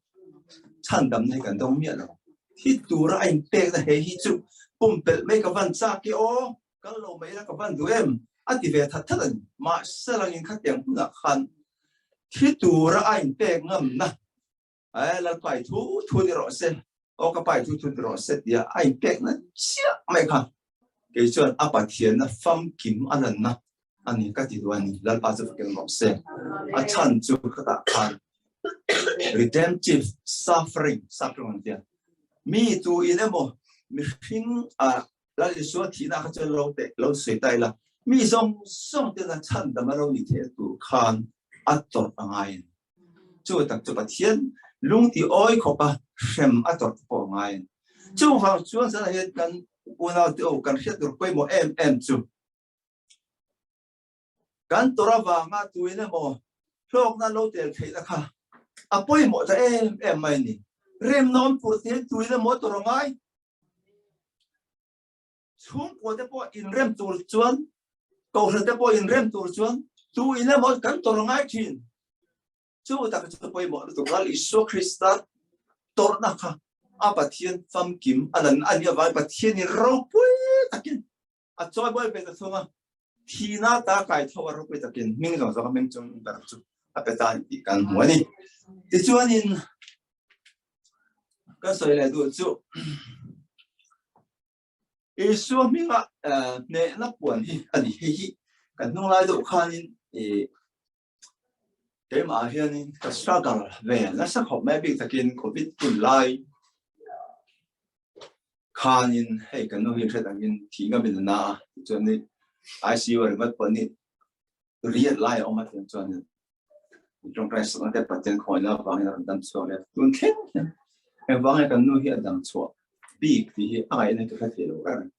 chhandamna hi kan dawng miah lo. Thi tur a inpekna he hi chu pumpelh mai ka van chak e aw, kal lo mai ila ka van duh em a ti ve that that a ni. Mahse langin khatiang hunah khan thi tura a inpek ngamna Ai Lalpa i thu thu ni rawh se, aw ka pa i thu thu ni rawh se tia a inpekna chiah mai kha kei chuan a Pathianna famkim a lanna a ni ka ti duh a ni. Lalpa chu fakin rawh se. A chhan chu khatah khan redemptive suffering suffering an tia mi tu in emaw mihring a Lal Isua thihna kha chuan lo teh lo sawi ta ila mi zawng zawng tena chhandam a lo ni thei tur khan a tawrh a ngai a ni. Chu tak chu Pathian lung ti awi khawpa hrem a tawrh te pawh a ngai a ni. Chuvang chuan zanah hian kan unau te aw kan hriat tur pawimawh em em chu kan tawrh avanga tuin emaw hlawkna lo tel theihna kha a pawimawh ta em em mai a ni. Remna awm tur te hian tuin emaw tawrh a ngai. Chhungkua te pawh inrem tur chuan kohhran te pawh inrem tur chuan tu in emaw kan tawrh ngai thin. Chu tak chu pawimawh lutuk Lal Isua Krista tawrhna kha a Pathian famkim a lan a nih avangin Pathianin ropui takin a chawi buai ve ta thung a. Thihna ta kai tho a ropui takin hming zawng zawng a hming chung ber chu a pe ta a ni tih kan hmu a ni. Tichuanin ka sawi leh duh chu Isua hminga hnehna puan hi a ni. Hei hi kan hnung lai deuh khanin keimah hianin ka struggle ve nasa khawp mai bik takin Covid hun lai khanin hei kan nu hi hriat angin thih ngamin a na a tichuan ni ICU ringawt pawh ni riat lai a awm a tiang chuanin tawngtai sakna te Pathian khawngaihna avangin a rawn dam chhuak leh tun thleng hian engvang nge kan nu hi a dam chhuah bik tih hi a ngaihna ka hre thei lo reng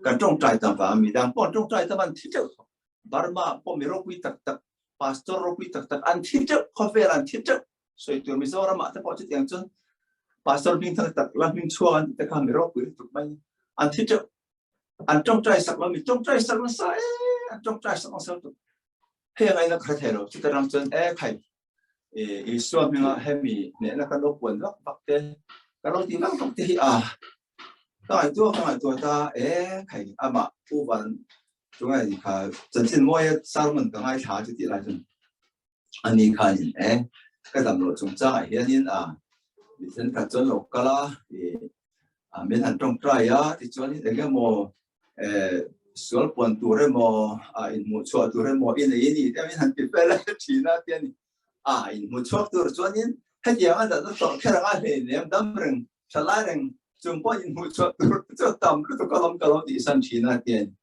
kan tawngtai tam vang mi dang pawh an tawngtai tam an thi teuh tawh Burma pawh mi ropui tak tak pastor ropui tak tak an thi teuh khawvel an thi teuh sawi tur Mizoram ah te pawh chutiang chuan pastor hming thang tak la hming chhuak an ti te kha mi ropui lutuk mai an thi teuh an tawngtai sak lo mi tawngtai sak nasa e an tawngtai sak nasa lutuk. Hei a ngaihna ka hre thei lo, chuta rang chuan e khai Isua hminga hemi hnehna kan lo puan vak vak te, kan lo ti vak vak te hi a ka ngaihtuah ka ngaihtuah ta e khai amah Pu Van chunga ni kha chanchin mawia sermon ka ngaithla chu tih lai chuan ani khanin e ka dam loh chungchangah hianin a mi thenkhat chuan lo kal a i min han tawngtai a tichuanin engemaw sual puan tur emaw a inhmuh chhuah tur emaw i nei a ni te min han ti fel a thin a tia ni a inhmuh chhuak tur chuanin hetiang a natna tawrh kher anga hleinem dam reng tha lai reng chung pawh inhmuh chhuah tur te chu tam lutuk a lawm ka lo tih san thin a tia ni.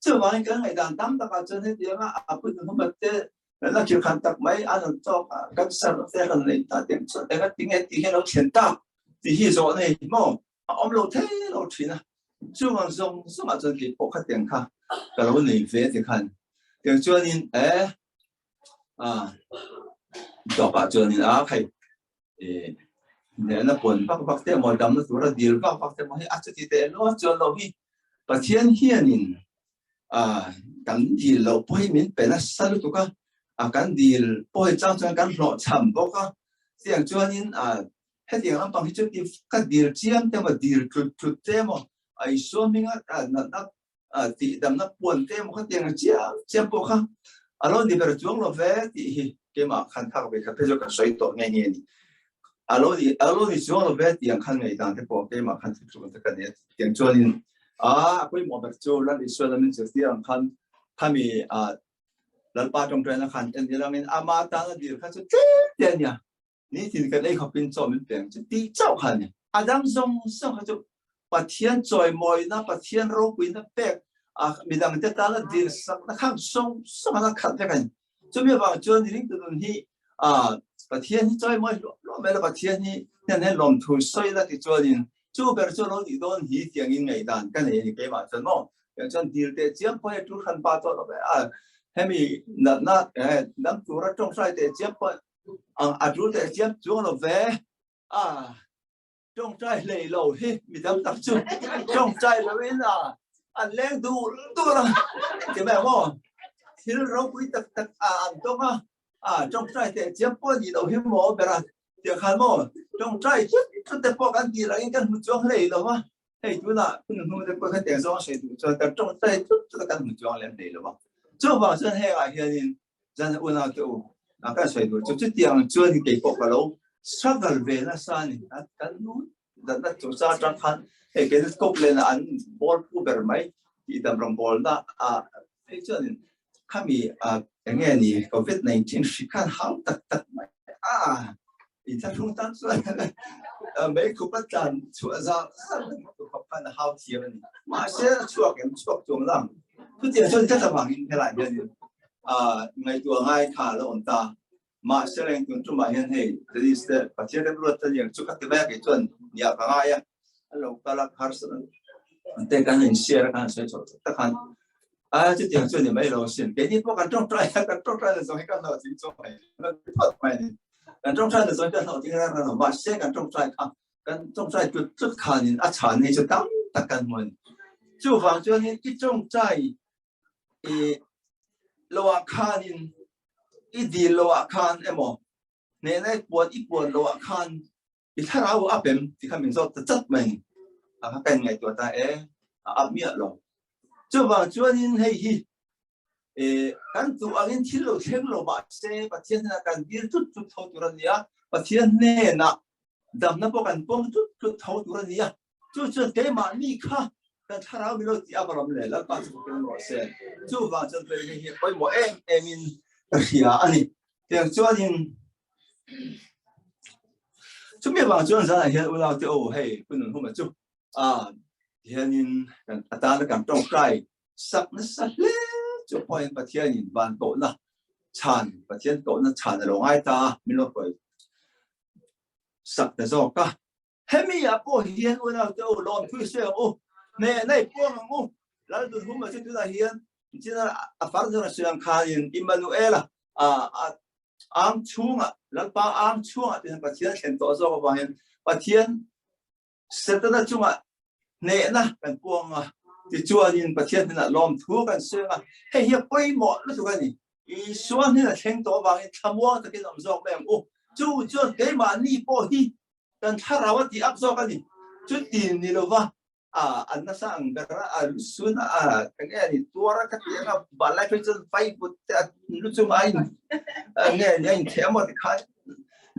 Chuvangin kan ngaihdan tam takah chuan hetianga a put hmumat te la thil khan tak mai an rawn tawk a, cancer te rawn nei ta te chuan enga tinge tih hi a lo thlen tak tih hi zawh nei maw a awm lo thei lo thin a. Chuvang zawng zawngah chuan kei pawh khatiang kha ka lo nei ve ti khan tiang chuanin e a tawpah chuanin a khai nehna puan vak vak te emaw damna tura dil vak vak te emaw hi a chuti teh luat chuan lo hi Pathian hianin a kan dil loh pawh hi min pe nasa lutuk a, a kan dil pawh hi chang chuan kan hlawhchham bawk a, chutiang chuanin a hetiang lampang hi chu ka dil chiam te emaw dil tlut tlut te emaw a Isua hminga natna tih damna puan te emaw khatiang chiam chiam pawh kha a lo ni ber chuang lo ve tih hi keimah khan thak ve khat phei chu ka sawi tawh nghe nghe a ni. A lo ni a lo ni chuang lo ve tih ang khan ngaihdan te pawh keimah khan thil tluk te ka nei a tiang chuanin a a pawimawh ber chu Lal Isua lamin zirtir ang khan khami a Lalpa tawngtaina khan en ilangin ama tana dil kha chu tlem te a nia. Nitin kan ei khawpin chaw min peng chu tih chauh kha a ni. A dang zawng zawng kha chu Pathian chawimawina, Pathian ropuina pek, midangte tana dilsakna kha zawng zawng an khat vek a ni. Chumi avang chuan ringtu nun hi Pathian hi chawimawi hluah hluah mai la, Pathian hi hnen hian lawmthu sawi la ti chuanin chu ber chu lo nih dawn hi tiangin ngaihdan ka nei a ni keimah chuan maw. Tiang chuan dil teh chiam pawh hi a tul hran pa tawh lo ve a, hemi natna dang tura tawngtai teh chiam pawh a tul teh chiam chuang lo ve a tawngtai hlei lo hi mi tam tak chu tawngtai lo in a an leng dur dur a ti mai maw thil ropui tak tak a an tawng a a tawngtai teh chiam pawh ni lo hi maw ber a tiang khan maw tawngtai chut chut te pawh kan tih lah in kan hmu chuang hlei lo a hei tunah hun hnu te pawh khatiang zawng a sawi duh chuan kan tawngtai chut chut a kan hmu chuang lem hlei lo a chuvang chuan hengah hianin Zan unau te u, a kan sawi tur chu chutiang chuan kei pawh ka lo struggle ve nasa a ni. Kan nu natna chu cha atang khan hei kei chu kawp lena an ball pu ber mai tih dam rawng ball na a phei chuan khami a enge ni COVID-19 hri khan hau tak tak mai a inthlahrung tan chuan mei khup a tlan chhuah zar zar khawp khan a hau thiam a ni. Mahse a chhuak em chhuak chuang lang. Chutiang chuan ka tlavangin helai hianin ngaihtuah ngai kha a lo awm ta. Mahse reng tun tumah hian hei Denise te Pathian remruat te liang chu ka ti mai a kei chuan nia ka ngai a. A lo kal a harsat te kan in share a kan sawi chhoh tak khan a chutiang chu ni mai lo sin. Keini pawh kan tawngtai a kan tawngtai na zawng hi kan hlauh ching chuang mai phawt mai ni. Kan tawngtai na zawng hi kan hlauh ching ran ran mahse kan tawngtai kha kan tawngtai tlut tlut khanin a chhan hi chu tam tak kan hmu a ni. Chuvang chuanin i tawngtai i loah khanin i dil loah khan emaw hnehna i puan i puan loah khan i thlarau a pem ti kha min zawt ta chat mai ni. A kha kan ngaihtuah ta e a ap miah lo. Chuvang chuanin hei hi kan duh angin thil lo thleng lo mahse Pathian hnenah kan dil tlut tlut tho tur a ni a, Pathian hnenah damna pawh kan pawm tlut tlut tho tur a ni a. Chu chuan keimahni kha kan thlarau min lo tih a va ram le, Lalpa chu fakin rawh se. Chuvang chuan hei hi pawimawh em emin ka hria a ni. Tiang chuanin chumi avang chuan zanah hian unaute aw hei hun an huma chu a hianin kan atana kan tawngtai sak nasa hle chu pawhin Pathianin van kohna chhan Pathian kohna chhan a lo ngai ta a min lo hawi sak ta zawk a. Hemi ah pawh hian unaute aw lawm thui se ang u, hneh nei puang ang u. Laldun huma chu tunah hian china a far zawng a sawi ang khanin Immanuela a ang chhungah Lalpa ang chhungah te hian Pathian thlen tawh zawk avang hian Pathian Setana chungah hnehna kan puang a, tichuanin Pathian hnenah lawmthu kan sawi ang a, hei hi a pawimawh lutuk a ni. Isua hnena thleng tawh avangin thlamuang takin awm zawk mai ang u. Chu chuan keimahni pawh hi kan thlarau a tih up zawk a ni. Chuti ni lova a an nasa ang ber a, a lusun a, a eng nge ni tuar a ka ti anga vanlai phei chuan vaivut te a lu chunga a in eng nge ni a intheh amaw ti khan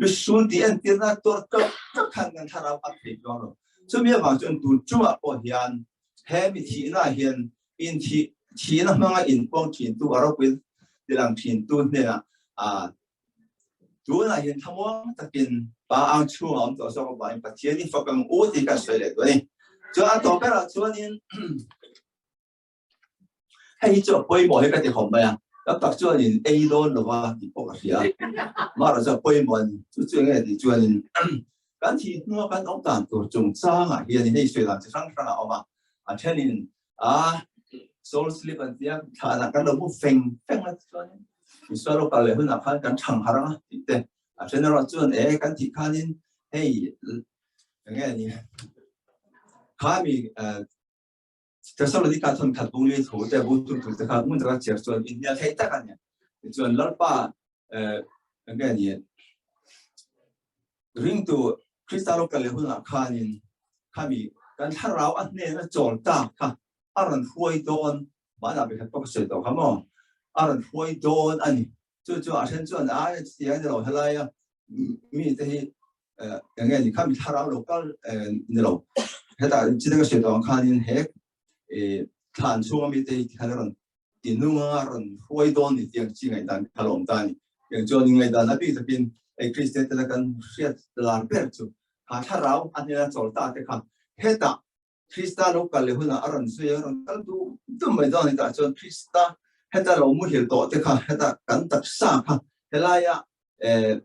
lusun tih entirna tuar tlawk tlawk khan kan thlarau a thei chuang lo. Chumi avang chuan tun chungah pawh hian he mi thihna hian in thih thihna hmanga inpuang thintu a ropui tilang thintu hnenah a Tunah hian thlamuang takin Pa ang chhung a awm tawh zawk avangin Pathian hi fak ang u tih kan sawi leh duh a ni. Chuan a tawp berah chuanin hei hi chu a pawimawh hi ka ti khawp mai a, tam tak chuanin ei dawn lova tih pawh ka hria. Mahrawh chu a pawimawh a ni. Chu chu enge tih chuanin kan thih hnua kan awm dan tur chungchangah hianin hei sawi dan chi hrang hrang a awm a, a thenin a soul sleep an tia thlanah kan lo mu feng feng a chuanin Isua lo kal leh hunah khan kan thang har anga tih te a then erawh chuan e kan thih khanin hei enge ni kha mi Thessalonica thon khat bung li thu te bu tum thu te kha ngun taka chhiar chuan inhnial thei tak a ni chuan Lalpa enge ni ringtu Krista lo kal leh hunah khanin khami kan thlarau a hnena chawl ta kha a rawn hruai dawn mahna be khat pawh ka sawi tawh kha maw a rawn hruai dawn a ni chu chu a then chuan a ti a ni lo helai a mi te hi enge ni khami thlarau lo kal ni lo heta chidang ka sawi tawh ang khanin he thlan chhunga mi te hi khan a rawn ti nunga rawn hruai dawn ni tiang chi ngaihdan kha lo awm ta a ni. Tiang chuan ngaihdan a bik takin hei Kristian te la kan hriat lar ber chu kha thlarau a hnena chawl ta te kha hetah Krista lo kal leh hunah a rawn zui a, rawn kal dum dum mai dawn a ni tah chuan Krista heta lo muhil tawh te kha heta kan taksa kha helaia eh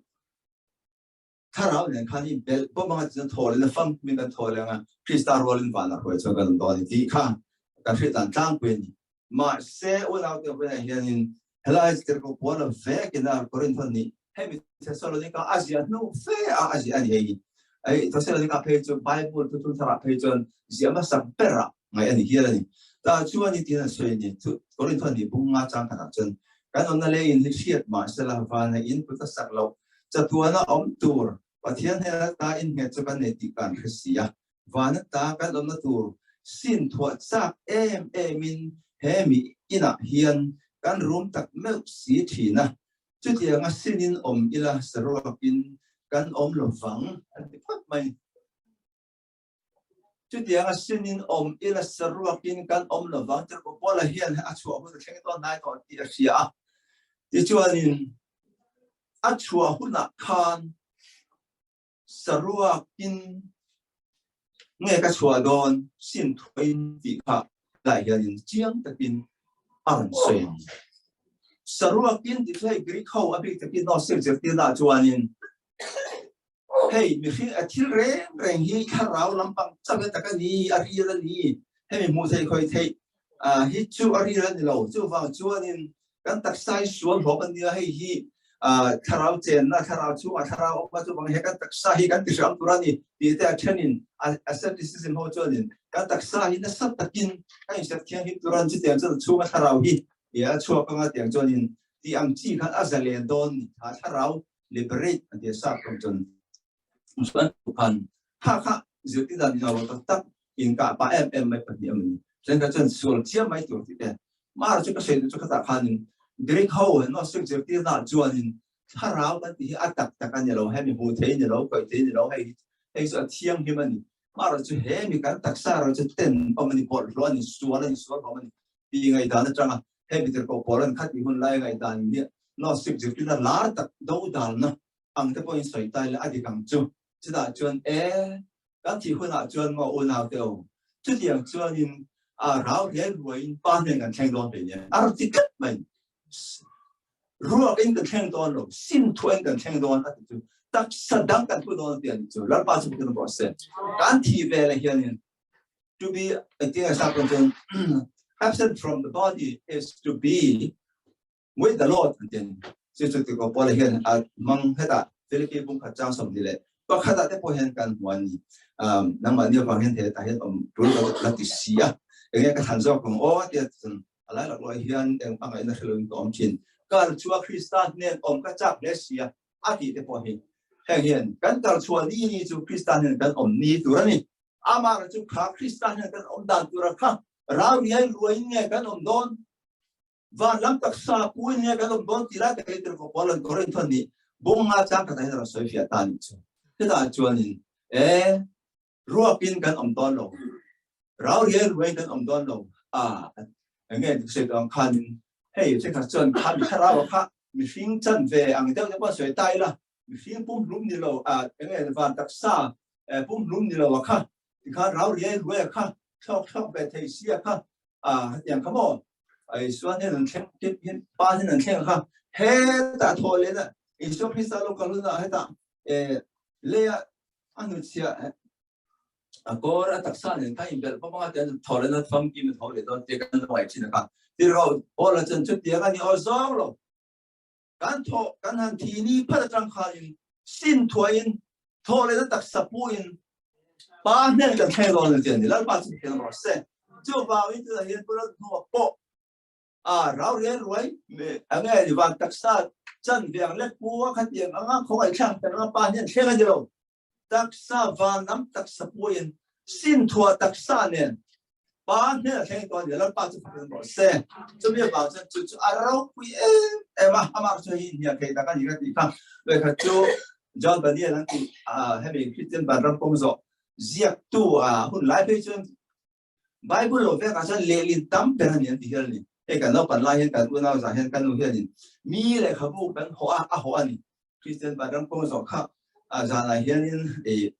Thlarau nen khan i belh bawm anga tichuan thaw leh na famkim kan thaw leh anga Krista rualin vanah hruai chuan kan awm dawn a ni tih kha kan hriat dan tlangpui a ni. Mahse unaute bulah hianin helai tirhkoh Paula vekin a Korinth nih hemi Thessalonica a ziah hnu fe a a ziah a ni hei hi. Hei Thessalonica phei chu Bible thuthlung tharah phei chuan ziah hmasa berah ngaih a ni hial a ni. Tah chuan i tiin an sawi a ni. Korinth nih bung nga chang khatah chuan kan awmna leiin hi hriat mahsela vana in kut a sak loh Chatuana awm tur Pathian hnena ta innghet chu kan nei tih kan hre si a, vana ta kan awmna tur sin thuah chak em emin he mi inah hian kan rum tak meuh si thin a, chutianga sinin awm ila saruakin kan awm lo vang an ti phawt mai. Chutianga sinin awm ila saruakin kan awm lo vang tirhkoh Paula hian a chhuah hun a thleng dawn hnai tawh tih a hria a. Tichuanin a chhuah hunah khan saruakin nge ka chhuah dawn sin thuain tih kha lai hianin chiang takin a rawn sawi ang. Saruakin tih chu hei Greek ho a bik takin Gnostic zirtirnaah chuanin Hei, mihring a thil reng reng hi thlarau lampang chauh e tak a ni, a ril a ni. Hemi hmuh theih khawih theih hi chu a ril a ni lo. Chuvang chuanin kan taksa hi sual hlawm a nia, hei hi thlarau chenna, thlarau chhungah thlarau awm a, chuvang he kan taksa hi kan tihram tur a ni tih te a thenin asceticism ho chuanin kan taksa hi nasa takin kan inhriat thianghlim tur a ni. Chutiang chuan chhunga thlarau hi a chhuak anga tiang chuanin tih ang chi khan a zalen dawn ni. Thlarau liberate an ti a sap tawng chuan chuan khan kha kha zirtir dan in ro tak tak in ka pa em em mai pahnih am ni chen kha chuan sual chiam mai tur ti te mar chu ka sei chu khata khanin Greek ho no sik zirtir na chuanin thlarau kan ti hi a tak tak ani lo hemi hmu thei ni lo koi thei ni lo hei hei chu a thiang him ani mar chu he mi kan taksa ro chu ten awm ani bawlh hlo ani sual ani sual awm ani ti ngai dan atanga Hei Peter pawh Paula'n khat i hun lai ngaihdan hi Gnostic zirtirna lar tak dodalna ang te pawhin sawi ta ila a dik ang chu. Chutah chuan e, kan thih hunah chuan maw unau te aw, chutiang chuanin a rau riai ruaiin pa hnen kan thleng dawn ve nia. A rawn ti tlat mai. Ruakin kan thleng dawn lo, sim thuain kan thleng dawn a ti chu. Taksa dang kan thu dawn a ti a nih chu. Lalpa chu Pathian rawh se. Kan thih velah hianin to be engtin nge sap chuan absent from the body is to be with the Lord an tin chu chu ti ko Paul hian a mang heta Philippi bung khat chang som ni le pakhat ah te pawh hian kan hmu ani nangmah ni avang hian he tah hian awm tul ka la ti si a enge ka than zawk ang aw tia chuan alai lak lawih hian eng pangaihna hrelo in ka awm thin. Kal chhuah Krista hnen awm ka chak hle sia a tih te pawh hi heng hian kan kal chhuah ni ni chu Krista hnen kan awm ni tur a ni. Amah chu kha Krista hnen kan awm dan tura kha rau riai ruaiin nge kan awm dawn van lam taksa puin nge kan awm dawn tih lai tak hi tirhkoh Paula'n Korinth nih bung nga chang khatah hian a rawn sawi fiah ta a nih chu. Hetah chuanin e Ruakin kan awm dawn lo. Rau riai ruaiin kan awm dawn lo. A, eng nge dik sawi tawh ang khanin hei thenkhat chuan kha mi thlarau ah kha mihring chan ve ang deuh te pawh sawi ta ila, mihring pumhlum ni lo, a, eng nge van taksa pumhlum ni lo a kha, tikhan rau riai ruai a kha, thlawk thlawk ve thei si a kha, a, hetiang kha maw? Isua hnen an thleng, Pa hnen an thleng a kha, hetah thawh leh na Isua Krista lo kal hunah hetah leia a hnuchhiah a kawr a taksa nen kha inbelh pawp anga tian thaw leh na famkim a tho leh dawn tia kan lo ngaih thin a kha. Tirhkoh Paula chuan chutiang a ni aw zawng lo. Kan thawh kan han thi ni phat atang khanin sin thuaiin thaw leh na taksa puin pa hnen kan thleng dawn a ti a ni. Lalpa chu thian rawh se. Chuvangin tunah hian Pu Lalhnuah pawh a rau riai ruai enge ni van taksa chan ve ang lek pu a khatiang anga khawngaih thlak tak anga pa hian thleng a ni lo taksa van lam taksa puiin sin thua taksa nen pa hnen a thleng tawh ni lalpa chu fakin rawh se chumi avang chuan chu chu a ropui em em a amah chu hi hnial thei tak a ni ka tih kha lehkha chu John Bunyan an tih hemi Christian vanram kawng zawh ziaktu a hun lai phei chuan Bible lo vekah chuan lehlin tam ber a ni an ti hial a ni. Hei kan naupan lai hian kan unau zah hian kan nu hianin mi lehkhabu kan hawh a, a hawh a ni. Kristian Vanram kawng zawh kha a zanah hianin eh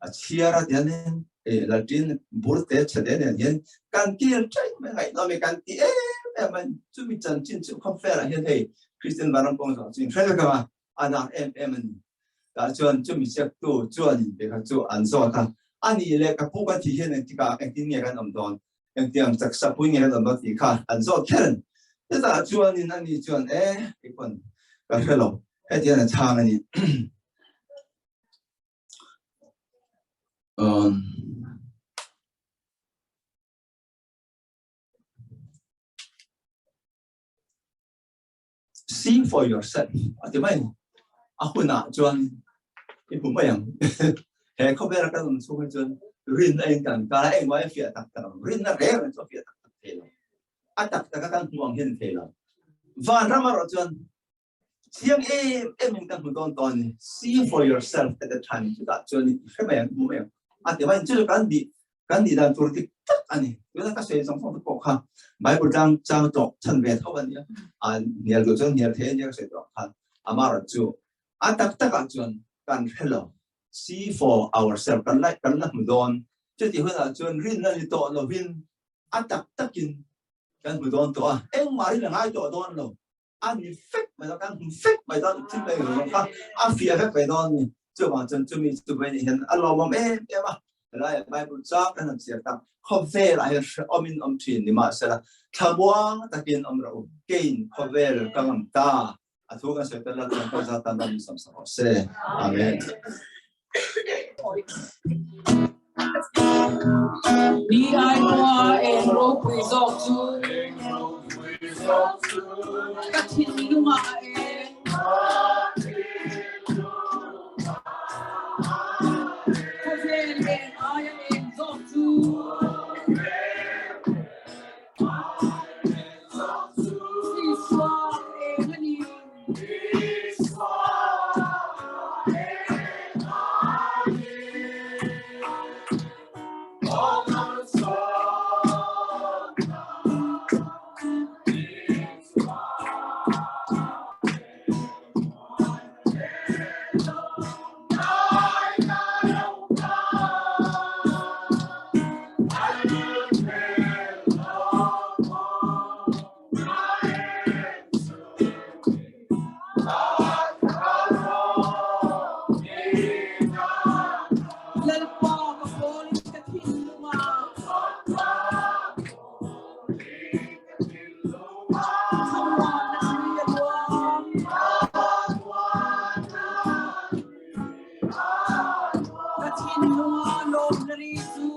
a chhiar a tianin eh latin bur te chhe te nen hian kan kil ṭaih mai ngaihnawm i kan ti em em a, chumi chanchin chu khawvelah hian hei Kristian Vanram kawng zawh chu inhre vek ang a, a lar em em a ni. Tah chuan chumi ziaktu chuanin lehkha chu an zawt a, A nih leh ka pu ka thih hian engtikah engtin nge kan awm dawn? Engtiang chaksa pui nge kan awm dawn tih kha an zawt kher a ni. Chutah chuanin ani chuan, E, keipawn ka hre lo, hetiang a chhang a ni. Um. See for yourself a ti mai ni. A hunah chuan i hmu mai ang. He khawvela kan awm chhung hi chuan rinna in kan kal a, engmah hi fiah tak tak ang. Rinna reng reng chu a fiah tak tak thei lo. A tak taka kan hmu ang hian thei lo. Vanram erawh chuan chiang em em in kan hmu dawn tawh a ni. See for yourself at the time chutah chuan i hre mai ang, i hmu mai ang. A ti mai ni. Chu chu kan bih kan nih dan tur dik tak a ni. Tuna ka sawi zawng zawng te pawh kha Bible tlang chang tawh chhan ve tho a nia. A hnial duh chuan hnial thei a nia ka sawi tawh ang khan. Amaherawh chu a tak takah chuan kan hre lo. See for ourselves kan la kan la hmu dawn. Chutih hunah chuan rinna ni tawh lovin a tak takin kan hmu dawn tawh a. Engmah rin a ngai tawh dawn lo. A ni fek mai dawn, kan hmu fek mai dawn, thil mai zawng kha a fiah vek mai dawn ni. Chuvang chuan chumi chu mai nih hian a lawmawm em em a. Helaiah Bible chang kan han chhiar tak, khawvelah hian hrehawmin awm thin ni mahsela thlamuang takin awm rawh u, keiin khawvel ka ngam ta. A thu kan sawi tel a, chuan kawng zat tan ram min samsak rawh se. Amen. Ni ai hua eng ropui zawk chu ka thinlungah a eng. Khawvel eng aia eng zawk chu Isua eng a ni. Lalpa ka pawl in ka thinlung ah Thlamuan a thli a luang. Ka thinlung ah lawm na ri cu.